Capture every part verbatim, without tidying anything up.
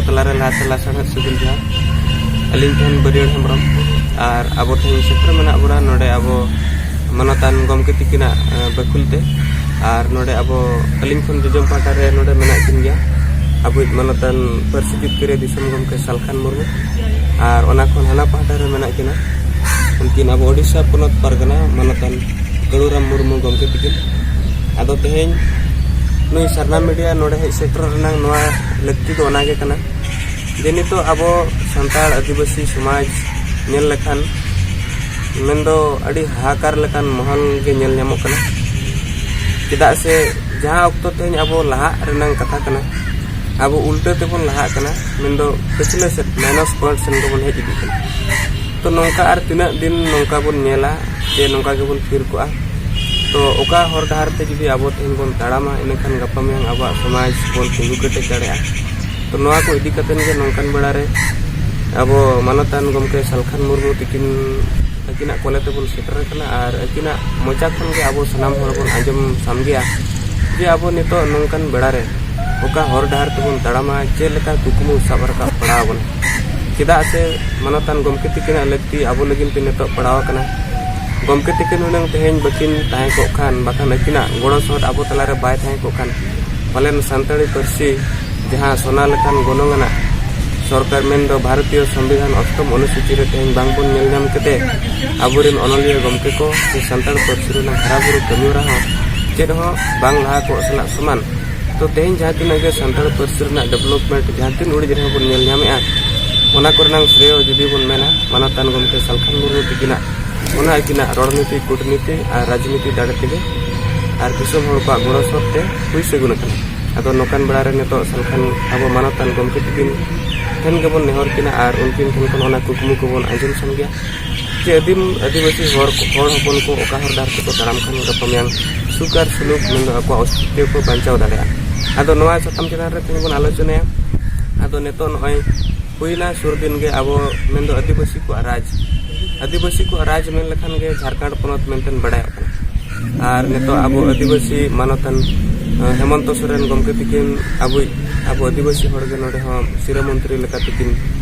ᱛᱟᱞᱟᱨᱮ ᱞᱟᱦᱟᱛᱮ ᱞᱟᱥᱟᱲᱦᱮᱫ ᱥᱟᱹᱜᱩᱱ ᱡᱚᱦᱟᱨ᱾ ᱟᱹᱞᱤᱧ ᱴᱷᱮᱱ ᱵᱟᱹᱨᱭᱟᱹᱲ ᱦᱮᱢᱵᱨᱚᱢ᱾ ᱟᱨ ᱟᱵᱚ ᱛᱮᱦᱮᱧ ᱥᱮᱴᱮᱨ ᱢᱮᱱᱟᱜ ᱵᱚᱱᱟ ᱱᱚᱰᱮ ᱟᱵᱚ ᱢᱟᱱᱚᱛᱟᱱ ᱜᱚᱢᱠᱮ ᱛᱤᱠᱤᱱᱟᱜ, ᱮ, ᱵᱟᱹᱠᱷᱩᱞ ᱛᱮ᱾ ᱟᱨ ᱱᱚᱰᱮ ᱟᱵᱚ ᱟᱹᱞᱤᱧ ᱠᱷᱚᱱ ᱡᱚᱡᱚᱢ ᱯᱟᱦᱴᱟ ᱨᱮ ᱱᱚᱰᱮ ᱢᱮᱱᱟᱜ ᱠᱤᱱ ᱜᱮᱭᱟ ᱟᱵᱚᱭᱤᱡ ᱢᱟᱱᱚᱛᱟᱱ ᱯᱟᱹᱨᱥᱤ ᱡᱤᱛᱠᱟᱹᱨᱤᱭᱟᱹ ᱫᱤᱥᱚᱢ ᱜᱚᱢᱠᱮ ᱥᱟᱞᱠᱷᱟᱱ ᱢᱩᱨᱢᱩ᱾ ᱟᱨ ᱚᱱᱟ ᱠᱷᱚᱱ ᱦᱟᱱᱟ ᱯᱟᱦᱴᱟ ᱨᱮ ᱢᱮᱱᱟᱜ ᱠᱤᱱᱟ ᱩᱱᱠᱤᱱ ᱟᱵᱚ ᱳᱰᱤᱥᱟ ᱯᱚᱱᱚᱛ ᱯᱟᱨᱜᱟᱱᱟ ᱢᱟᱱᱚᱛᱟᱱ ᱠᱟᱹᱲᱩᱨᱟᱢ ᱢᱩᱨᱢᱩ ᱜᱚᱢᱠᱮ ᱛᱤᱠᱤᱱ᱾ ᱟᱫᱚ ᱛᱮᱦᱮᱧ ᱱᱩᱭ ᱥᱟᱨᱱᱟ ᱢᱤᱰᱤᱭᱟ ᱱᱚᱰᱮ ᱦᱮᱡ ᱥᱮᱴᱮᱨ ᱨᱮᱱᱟᱜ ᱱᱚᱣᱟ ᱞᱟᱹᱠᱛᱤ ᱫᱚ ᱚᱱᱟ ᱜᱮ ᱠᱟᱱᱟ ᱡᱮ ᱱᱤᱛᱚᱜ ᱟᱵᱚ ᱥᱟᱱᱛᱟᱲ ᱟᱹᱫᱤᱵᱟᱹᱥᱤ ᱥᱚᱢᱟᱡᱽ ᱧᱮᱞ ᱞᱮᱠᱷᱟᱱ ᱢᱮᱱᱫᱚ ᱟᱹᱰᱤ ᱦᱟᱦᱟᱠᱟᱨ ᱞᱮᱠᱟᱱ ᱢᱚᱦᱚᱞ ᱜᱮ ᱧᱮᱞ ᱧᱟᱢᱚᱜ ᱠᱟᱱᱟ᱾ ᱪᱮᱫᱟᱜ ᱥᱮ ᱡᱟᱦᱟᱸ ᱚᱠᱛᱚ ᱛᱮᱦᱮᱧ ᱟᱵᱚ ᱞᱟᱦᱟᱜ ᱨᱮᱱᱟᱜ ᱠᱟᱛᱷᱟ ᱠᱟᱱᱟ, ᱟᱵᱚ ᱩᱞᱴᱟᱹ ᱛᱮᱵᱚᱱ ᱞᱟᱦᱟᱜ ᱠᱟᱱᱟ, ᱢᱮᱱᱫᱚ ᱯᱟᱹᱪᱷᱞᱟᱹ ᱥᱮᱫ, ᱢᱟᱭᱱᱟᱥ ᱯᱚᱭᱮᱱᱴ ᱥᱮᱱ ᱜᱮᱵᱚᱱ ᱦᱮᱡ ᱤᱫᱤᱜ ᱠᱟᱱᱟ᱾ ᱛᱚ ᱱᱚᱝᱠᱟ ᱟᱨ ᱛᱤᱱᱟᱹᱜ ᱫᱤᱱ ᱱᱚᱝᱠᱟ ᱵᱚᱱ ᱧᱮᱞᱟ ᱡᱮ ᱱᱚᱝᱠᱟ ᱜᱮᱵᱚᱱ ᱛᱷᱤᱨ ᱠᱚᱜᱼᱟ? ᱛᱚ ᱚᱠᱟ ᱦᱚᱨ ᱰᱟᱦᱟᱨ ᱛᱮ ᱡᱩᱫᱤ ᱟᱵᱚ ᱛᱮᱦᱮᱧ ᱵᱚᱱ ᱛᱟᱲᱟᱢᱟ, ᱤᱱᱟᱹᱠᱷᱟᱱ ᱜᱟᱯᱟ ᱢᱮᱭᱟᱝ ᱟᱵᱚᱣᱟᱜ ᱥᱚᱢᱟᱡᱽ ᱵᱚᱱ ᱛᱤᱸᱜᱩ ᱠᱮᱴᱮᱡ ᱫᱟᱲᱮᱭᱟᱜᱼᱟ᱾ ᱛᱚ ᱱᱚᱣᱟ ᱠᱚ ᱤᱫᱤ ᱠᱟᱛᱮᱱ ᱜᱮ ᱱᱚᱝᱠᱟᱱ ᱵᱮᱲᱟ ᱨᱮ ᱟᱵᱚ ᱢᱟᱱᱚᱛᱟᱱ ᱜᱚᱢᱠᱮ ᱥᱟᱞᱠᱷᱟᱱ ᱢᱩᱨᱢᱩ ᱛᱤᱠᱤᱱ ᱟᱹᱠᱤᱱᱟᱜ ᱠᱚᱞᱮ ᱛᱮᱵᱚᱱ ᱥᱮᱴᱮᱨ ᱟᱠᱟᱱᱟ ᱟᱨ ᱟᱹᱠᱤᱱᱟᱜ ᱢᱚᱪᱟ ᱠᱷᱚᱱ ᱜᱮ ᱟᱵᱚ ᱥᱟᱱᱟᱢ ᱦᱚᱲ ᱵᱚᱱ ᱟᱸᱡᱚᱢ ᱥᱟᱢᱜᱮᱭᱟ ᱡᱮ ᱟᱵᱚ ᱱᱤᱛᱚᱜ ᱱᱚᱝᱠᱟᱱ ᱵᱮᱲᱟ ᱨᱮ ᱚᱠᱟ ᱦᱚᱨ ᱰᱟᱦᱟᱨ ᱛᱮᱵᱚᱱ ᱛᱟᱲᱟᱢᱟ, ᱪᱮᱫ ᱞᱮᱠᱟ ᱠᱩᱠᱢᱩ ᱥᱟᱵ ᱨᱟᱠᱟᱵ ᱯᱟᱲᱟᱣ ᱟᱵᱚᱱᱟ᱾ ᱪᱮᱫᱟᱜ ᱥᱮ ᱢᱟᱱᱚᱛᱟᱱ ᱜᱚᱢᱠᱮ ᱛᱤᱠᱤᱱᱟᱜ ᱞᱟᱹᱠᱛᱤ ᱟᱵᱚ ᱞᱟᱹᱜᱤᱫ ᱛᱮ ᱱᱤᱛᱚᱜ ᱯᱟᱲᱟᱣ ᱟᱠᱟᱱᱟ᱾ ᱜᱚᱢᱠᱮ ᱛᱤᱠᱤᱱ ᱦᱩᱱᱟᱹᱝ ᱛᱮᱦᱮᱧ ᱵᱟᱹᱠᱤᱱ ᱛᱟᱦᱮᱸ ᱠᱚᱜ ᱠᱷᱟᱱ, ᱵᱟᱠᱷᱟᱱ ᱟᱹᱠᱤᱱᱟᱜ ᱜᱚᱲᱚ ᱥᱚᱦᱚᱫ ᱟᱵᱚ ᱛᱟᱞᱟᱨᱮ ᱵᱟᱭ ᱛᱟᱦᱮᱸ ᱠᱚᱜ ᱠᱷᱟᱱ, ᱯᱟᱞᱮᱱ ᱥᱟᱱᱛᱟᱲᱤ ᱯᱟᱹᱨᱥᱤ ᱡᱟᱦᱟᱸ ᱥᱚᱱᱟ ᱞᱮᱠᱟᱱ ᱜᱚᱱᱚᱝ ᱟᱱᱟᱜ ᱥᱚᱨᱠᱟᱨ ᱢᱮᱱᱫᱚ ᱵᱷᱟᱨᱚᱛᱤᱭᱚ ᱥᱚᱝᱵᱤᱫᱷᱟᱱ ᱚᱥᱴᱚᱢ ᱚᱱᱩᱥᱩᱪᱤ ᱨᱮ ᱛᱮᱦᱮᱧ ᱵᱟᱝᱵᱚᱱ ᱧᱮᱞ ᱧᱟᱢ ᱠᱮᱫᱮ, ᱟᱵᱚᱨᱮᱱ ᱚᱱᱚᱞᱤᱭᱟᱹ ᱜᱚᱢᱠᱮ ᱠᱚ ᱥᱮ ᱥᱟᱱᱛᱟᱲ ᱯᱟᱹᱨᱥᱤ ᱨᱮᱱᱟᱜ ᱦᱟᱨᱟ ᱵᱩᱨᱩ ᱠᱟᱹᱢᱤ ᱦᱚᱨᱟ ᱦᱚᱸ ᱪᱮᱫ ᱦᱚᱸ ᱵᱟᱝ ᱞᱟᱦᱟ ᱠᱚᱜ ᱥᱟᱞᱟᱜ ᱥᱚᱢᱟᱱ᱾ ᱛᱚ ᱛᱮᱦᱮᱧ ᱡᱟᱦᱟᱸ ᱛᱤᱱᱟᱹᱜ ᱜᱮ ᱥᱟᱱᱛᱟᱲ ᱯᱟᱹᱨᱥᱤ ᱨᱮᱱᱟᱜ ᱰᱮᱵᱷᱞᱚᱯᱢᱮᱱᱴ ᱡᱟᱦᱟᱸ ᱛᱤᱱ ᱩᱰᱤᱡ ᱨᱮᱦᱚᱸ ᱵᱚᱱ ᱧᱮᱞ ᱧᱟᱢᱮᱫᱼᱟ, ᱚᱱᱟ ᱠᱚᱨᱮᱱᱟᱝ ᱥᱨᱮᱭᱚ ᱡᱩᱫᱤ ᱵᱚᱱ ᱢᱮᱱᱟ ᱢᱟᱱᱚᱛᱟᱱ ᱜᱚᱢᱠᱮ ᱥᱟᱞᱠᱷᱟᱱ ᱢᱩᱨᱢᱩ ᱛᱤᱠᱤᱱᱟᱜ ᱚᱱᱟ ᱟᱹᱠᱤᱱᱟᱜ ᱨᱚᱲᱱᱤᱛᱤ, ᱠᱩᱴᱱᱤᱛᱤ ᱟᱨ ᱨᱟᱡᱽᱱᱤᱛᱤ ᱫᱟᱲᱮ ᱛᱮᱜᱮ ᱟᱨ ᱫᱤᱥᱚᱢ ᱦᱚᱲ ᱠᱚᱣᱟᱜ ᱜᱚᱲᱚ ᱥᱚᱯ ᱛᱮ ᱦᱩᱭ ᱥᱟᱹᱜᱩᱱ ᱟᱠᱟᱱᱟ᱾ ᱟᱫᱚ ᱱᱚᱝᱠᱟᱱ ᱵᱮᱲᱟ ᱨᱮ ᱱᱤᱛᱚᱜ ᱥᱟᱞᱠᱷᱟᱱ ᱟᱵᱚ ᱢᱟᱱᱚᱛᱟᱱ ᱜᱚᱢᱠᱮ ᱛᱤᱠᱤᱱ ᱴᱷᱮᱱ ᱜᱮᱵᱚᱱ ᱱᱮᱦᱚᱨ ᱠᱤᱱᱟ ᱟᱨ ᱩᱱᱠᱤᱱ ᱴᱷᱮᱱ ᱠᱷᱚᱱ ᱚᱱᱟ ᱠᱩᱠᱢᱩ ᱠᱚᱵᱚᱱ ᱟᱸᱡᱚᱢ ᱥᱟᱢᱜᱮᱭᱟ ᱡᱮ ᱟᱹᱫᱤᱢ ᱟᱹᱫᱤᱵᱟᱹᱥᱤ ᱦᱚᱲ ᱠᱚ, ᱦᱚᱲ ᱦᱚᱯᱚᱱ ᱠᱚ ᱚᱠᱟ ᱦᱚᱨ ᱰᱟᱦᱟᱨ ᱛᱮᱠᱚ ᱛᱟᱲᱟᱢ ᱠᱷᱟᱱ ᱜᱟᱯᱟ ᱢᱮᱭᱟᱝ ᱥᱩᱠ ᱟᱨ ᱥᱩᱞᱩᱠ ᱢᱮᱱᱫᱚ ᱟᱠᱚᱣᱟᱜ ᱚᱥᱛᱤᱛᱣ ᱠᱚ ᱵᱟᱧᱪᱟᱣ ᱫᱟᱲᱮᱭᱟᱜᱼᱟ᱾ ᱟᱫᱚ ᱱᱚᱣᱟ ᱥᱟᱛᱟᱢ ᱪᱮᱛᱟᱱ ᱨᱮ ᱛᱮᱦᱮᱧ ᱵᱚᱱ ᱟᱞᱳᱪᱚᱱᱟᱭᱟ᱾ ᱟᱫᱚ ᱱᱤᱛᱚᱜ ᱱᱚᱜᱼᱚᱭ ᱦᱩᱭᱱᱟ ᱥᱩᱨ ᱫᱤᱱ ᱜᱮ ᱟᱵᱚ ᱢᱮᱱᱫᱚ ᱟᱹᱫᱤᱵᱟᱹᱥᱤ ᱠᱚᱣᱟᱜ ᱨᱟᱡᱽ, ᱟᱹᱫᱤᱵᱟᱹᱥᱤ ᱠᱚᱣᱟᱜ ᱨᱟᱡᱽ ᱢᱮᱱ ᱞᱮᱠᱷᱟᱱ ᱜᱮ ᱡᱷᱟᱲᱠᱷᱚᱸᱰ ᱯᱚᱱᱚᱛ ᱢᱮᱱᱛᱮ ᱵᱟᱲᱟᱭᱚᱜ ᱠᱟᱱᱟ᱾ ᱟᱨ ᱱᱤᱛᱚᱜ ᱟᱵᱚ ᱟᱹᱫᱤᱵᱟᱹᱥᱤ ᱢᱟᱱᱚᱛᱟᱱ, ᱟᱸ, ᱦᱮᱢᱚᱱᱛᱚ ᱥᱚᱨᱮᱱ ᱜᱚᱢᱠᱮ ᱛᱤᱠᱤᱱ ᱟᱵᱚᱭᱤᱡ ᱟᱵᱚ ᱟᱹᱫᱤᱵᱟᱹᱥᱤ ᱦᱚᱲ ᱜᱮ ᱱᱚᱰᱮ ᱦᱚᱸ ᱥᱤᱨᱟᱹ ᱢᱚᱱᱛᱨᱤ ᱞᱮᱠᱟᱛᱮ ᱠᱤᱱ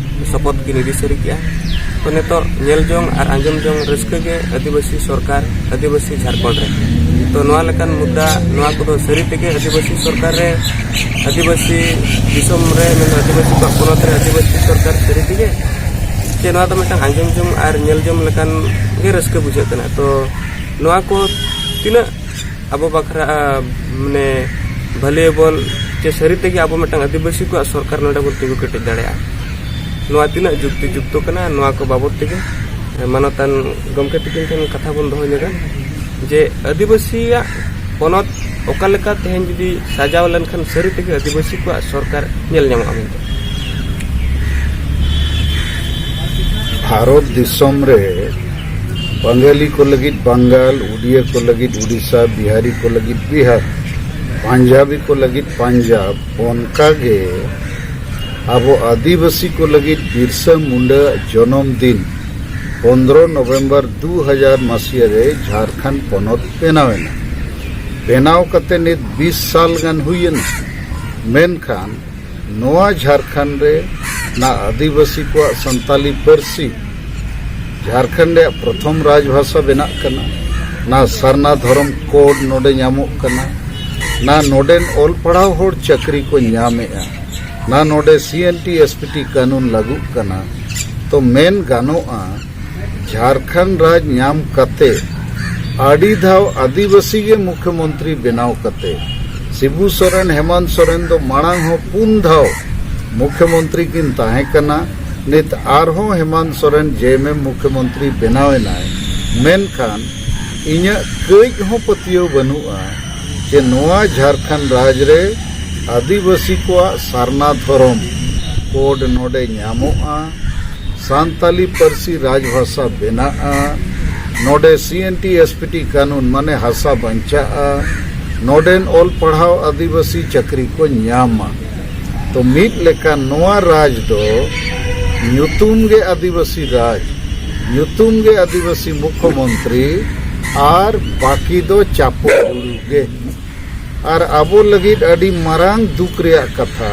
ᱥᱚᱯᱚᱛ ᱠᱤᱱ ᱤᱫᱤ ᱥᱟᱹᱨᱤ ᱠᱮᱜᱼᱟ᱾ ᱛᱚ ᱱᱤᱛᱚᱜ ᱧᱮᱞ ᱡᱚᱝ ᱟᱨ ᱟᱸᱡᱚᱢ ᱡᱚᱝ ᱨᱟᱹᱥᱠᱟᱹ ᱜᱮ ᱟᱹᱫᱤᱵᱟᱹᱥᱤ ᱥᱚᱨᱠᱟᱨ, ᱟᱹᱫᱤᱵᱟᱹᱥᱤ ᱡᱷᱟᱲᱠᱷᱚᱸᱰ ᱨᱮ᱾ ᱛᱚ ᱱᱚᱣᱟ ᱞᱮᱠᱟᱱ ᱢᱩᱫᱽᱫᱟ, ᱱᱚᱣᱟ ᱠᱚᱫᱚ ᱥᱟᱹᱨᱤ ᱛᱮᱜᱮ ᱟᱹᱫᱤᱵᱟᱹᱥᱤ ᱥᱚᱨᱠᱟᱨ ᱨᱮ, ᱟᱹᱫᱤᱵᱟᱹᱥᱤ ᱫᱤᱥᱚᱢ ᱨᱮ, ᱢᱮᱱᱫᱚ ᱟᱹᱫᱤᱵᱟᱹᱥᱤ ᱠᱚᱣᱟᱜ ᱯᱚᱱᱚᱛ ᱨᱮ ᱟᱹᱫᱤᱵᱟᱹᱥᱤ ᱥᱚᱨᱠᱟᱨ ᱥᱟᱹᱨᱤ ᱛᱮᱜᱮ ᱪᱮ ᱱᱚᱣᱟ ᱫᱚ ᱢᱤᱫᱴᱟᱝ ᱟᱸᱡᱚᱢ ᱡᱚᱝ ᱟᱨ ᱧᱮᱞ ᱡᱚᱝ ᱞᱮᱠᱟᱱ ᱜᱮ ᱨᱟᱹᱥᱠᱟᱹ ᱵᱩᱡᱷᱟᱹᱜ ᱠᱟᱱᱟ᱾ ᱛᱚ ᱱᱚᱣᱟ ᱠᱚ ᱛᱤᱱᱟᱹᱜ ᱟᱵᱚ ᱵᱟᱠᱷᱨᱟ, ᱢᱟᱱᱮ, ᱵᱷᱟᱹᱞᱟᱹᱭᱟᱵᱚᱱ ᱪᱮ ᱥᱟᱹᱨᱤ ᱛᱮᱜᱮ ᱟᱵᱚ ᱢᱤᱫᱴᱟᱝ ᱟᱹᱫᱤᱵᱟᱹᱥᱤ ᱠᱚᱣᱟᱜ ᱥᱚᱨᱠᱟᱨ ᱱᱚᱰᱮ ᱵᱚᱱ ᱛᱤᱸᱜᱩ ᱠᱮᱴᱮᱡ ᱫᱟᱲᱮᱭᱟᱜᱼᱟ, ᱱᱚᱣᱟ ᱛᱤᱱᱟᱹᱜ ᱡᱩᱠᱛᱤ ᱡᱩᱠᱛᱚ ᱠᱟᱱᱟ, ᱱᱚᱣᱟ ᱠᱚ ᱵᱟᱵᱚᱛ ᱛᱮᱜᱮ ᱢᱟᱱᱚᱛᱟᱱ ᱜᱚᱢᱠᱮ ᱛᱤᱠᱤᱱ ᱴᱷᱮᱱ ᱠᱟᱛᱷᱟ ᱵᱚᱱ ᱫᱚᱦᱚ ᱧᱚᱜᱟ ᱡᱮ ᱟᱹᱫᱤᱵᱟᱹᱥᱤᱭᱟᱜ ᱯᱚᱱᱚᱛ ᱚᱠᱟ ᱞᱮᱠᱟ ᱛᱮᱦᱮᱧ ᱡᱩᱫᱤ ᱥᱟᱡᱟᱣ ᱞᱮᱱᱠᱷᱟᱱ ᱥᱟᱹᱨᱤ ᱛᱮᱜᱮ ᱟᱹᱫᱤᱵᱟᱹᱥᱤ ᱠᱚᱣᱟᱜ ᱥᱚᱨᱠᱟᱨ ᱧᱮᱞ ᱧᱟᱢᱚᱜᱼᱟ ᱢᱮᱱᱛᱮ᱾ ᱵᱷᱟᱨᱚᱛ ᱫᱤᱥᱚᱢ ᱨᱮ ᱵᱟᱝᱜᱟᱞᱤ ᱠᱚ ᱞᱟᱹᱜᱤᱫ ᱵᱟᱝᱜᱟᱞ, ᱩᱰᱤᱭᱟ ᱠᱚ ᱞᱟᱹᱜᱤᱫ ᱩᱰᱤᱥᱟ, ᱵᱤᱦᱟᱨᱤ ᱠᱚ ᱞᱟᱹᱜᱤᱫ ᱵᱤᱦᱟᱨ, ᱯᱟᱧᱡᱟᱵᱤ ᱠᱚ ᱞᱟᱹᱜᱤᱫ ᱯᱟᱧᱡᱟᱵ, ᱚᱱᱠᱟ ᱜᱮ ᱟᱵᱚ ᱟᱹᱫᱤᱵᱟᱹᱥᱤ ᱠᱚ ᱞᱟᱹᱜᱤᱫ ᱵᱤᱨᱥᱟ ᱢᱩᱱᱰᱟ ᱟᱜ ᱡᱚᱱᱚᱢ ᱫᱤᱱ ᱯᱚᱱᱫᱽᱨᱚ ᱱᱚᱵᱷᱮᱢᱵᱚᱨ ᱫᱩ ᱦᱟᱡᱟᱨ ᱢᱟᱹᱥᱤᱭᱟᱹ ᱨᱮ ᱡᱷᱟᱲᱠᱷᱚᱸᱰ ᱯᱚᱱᱚᱛ ᱵᱮᱱᱟᱣ ᱮᱱᱟ᱾ ᱵᱮᱱᱟᱣ ᱠᱟᱛᱮ ᱱᱤᱛ ᱵᱤᱥ ᱥᱟᱞ ᱜᱟᱱ ᱦᱩᱭᱮᱱᱟ᱾ ᱢᱮᱱᱠᱷᱟᱱ ᱱᱚᱣᱟ ᱡᱷᱟᱲᱠᱷᱚᱸᱰ ᱨᱮ ᱱᱟ ᱟᱹᱫᱤᱵᱟᱹᱥᱤ ᱠᱚᱣᱟᱜ ᱥᱟᱱᱛᱟᱞᱤ ᱯᱟᱹᱨᱥᱤ ᱡᱷᱟᱲᱠᱷᱚᱸᱰ ᱨᱮᱭᱟᱜ ᱯᱨᱚᱛᱷᱚᱢ ᱨᱟᱡᱽᱵᱷᱟᱥᱟ ᱵᱮᱱᱟᱜ ᱠᱟᱱᱟ, ᱱᱟ ᱥᱟᱨᱱᱟ ᱫᱷᱚᱨᱚᱢ ᱠᱳᱰ ᱱᱚᱰᱮ ᱧᱟᱢᱚᱜ ᱠᱟᱱᱟ, ᱱᱟ ᱱᱚᱰᱮᱱ ᱚᱞ ᱯᱟᱲᱦᱟᱣ ᱦᱚᱲ ᱪᱟᱹᱠᱨᱤ ᱠᱚ ᱧᱟᱢᱮᱜᱼᱟ, ᱱᱟ ᱱᱚᱰᱮ ᱥᱤ N T S P T ᱠᱟᱹᱱᱩᱱ ᱞᱟᱹᱜᱩᱜ ᱠᱟᱱᱟ᱾ ᱛᱚ ᱢᱮᱱ ᱜᱟᱱᱚᱜᱼᱟ, ᱡᱷᱟᱲᱠᱷᱚᱸᱰ ᱨᱟᱡᱽ ᱧᱟᱢ ᱠᱟᱛᱮ ᱟᱹᱰᱤ ᱫᱷᱟᱣ ᱟᱹᱫᱤᱵᱟᱹᱥᱤ ᱜᱮ ᱢᱩᱠᱷᱭᱚᱢᱚᱱᱛᱨᱤ ᱵᱮᱱᱟᱣ ᱠᱟᱛᱮ, ᱥᱤᱵᱩ ᱥᱚᱨᱮᱱ, ᱦᱮᱢᱟᱱᱛ ᱥᱚᱨᱮᱱ ᱫᱚ ᱢᱟᱲᱟᱝ ᱦᱚᱸ ᱯᱩᱱ ᱫᱷᱟᱣ ᱢᱩᱠᱷᱭᱚᱢᱚᱱᱛᱨᱤ ᱠᱤᱱ ᱛᱟᱦᱮᱸ ᱠᱟᱱᱟ᱾ ᱱᱤᱛ ᱟᱨᱦᱚᱸ ᱦᱮᱢᱟᱱᱛ ᱥᱚᱨᱮᱱ ᱡᱮ ᱮᱢ ᱮᱢ ᱢᱩᱠᱷᱭᱚᱢᱚᱱᱛᱨᱤ ᱵᱮᱱᱟᱣ ᱮᱱᱟᱭ, ᱢᱮᱱᱠᱷᱟᱱ ᱤᱧᱟᱹᱜ ᱠᱟᱹᱡ ᱦᱚᱸ ᱯᱟᱹᱛᱭᱟᱹᱣ ᱵᱟᱹᱱᱩᱜᱼᱟ ᱡᱮ ᱱᱚᱣᱟ ᱡᱷᱟᱲᱠᱷᱚᱸᱰ ᱨᱟᱡᱽ ᱨᱮ ᱟᱹᱫᱤᱵᱟᱹᱥᱤ ᱠᱚᱣᱟᱜ ᱥᱟᱨᱱᱟ ᱫᱷᱚᱨᱚᱢ ᱠᱳᱰ ᱱᱚᱰᱮ ᱧᱟᱢᱚᱜᱼᱟ, ᱥᱟᱱᱛᱟᱞᱤ ᱯᱟᱹᱨᱥᱤ ᱨᱟᱡᱽᱵᱷᱟᱥᱟ ᱵᱮᱱᱟᱜᱼᱟ, ᱱᱚᱰᱮ ᱥᱤ N T S P T ᱠᱟᱹᱱᱩᱱ ᱢᱟᱱᱮ ᱦᱟᱥᱟ ᱵᱟᱧᱪᱟᱜᱼᱟ, ᱱᱚᱰᱮᱱ ᱚᱞ ᱯᱟᱲᱦᱟᱣ ᱟᱹᱫᱤᱵᱟᱹᱥᱤ ᱪᱟᱹᱠᱨᱤ ᱠᱚ ᱧᱟᱢᱟ᱾ ᱛᱚ ᱢᱤᱫ ᱞᱮᱠᱟᱱ ᱱᱚᱣᱟ ᱨᱟᱡᱽ ᱫᱚ ᱧᱩᱛᱩᱢ ᱜᱮ ᱟᱹᱫᱤᱵᱟᱹᱥᱤ ᱨᱟᱡᱽ, ᱧᱩᱛᱩᱢ ᱜᱮ ᱟᱹᱫᱤᱵᱟᱹᱥᱤ ᱢᱩᱠᱷᱭᱚᱢᱚᱱᱛᱨᱤ, ᱟᱨ ᱵᱟᱹᱠᱤ ᱫᱚ ᱪᱟᱯᱚ ᱡᱩᱲᱩ ᱜᱮ᱾ ᱟᱨ ᱟᱵᱚ ᱞᱟᱹᱜᱤᱫ ᱟᱹᱰᱤ ᱢᱟᱨᱟᱝ ᱫᱩᱠ ᱨᱮᱭᱟᱜ ᱠᱟᱛᱷᱟ,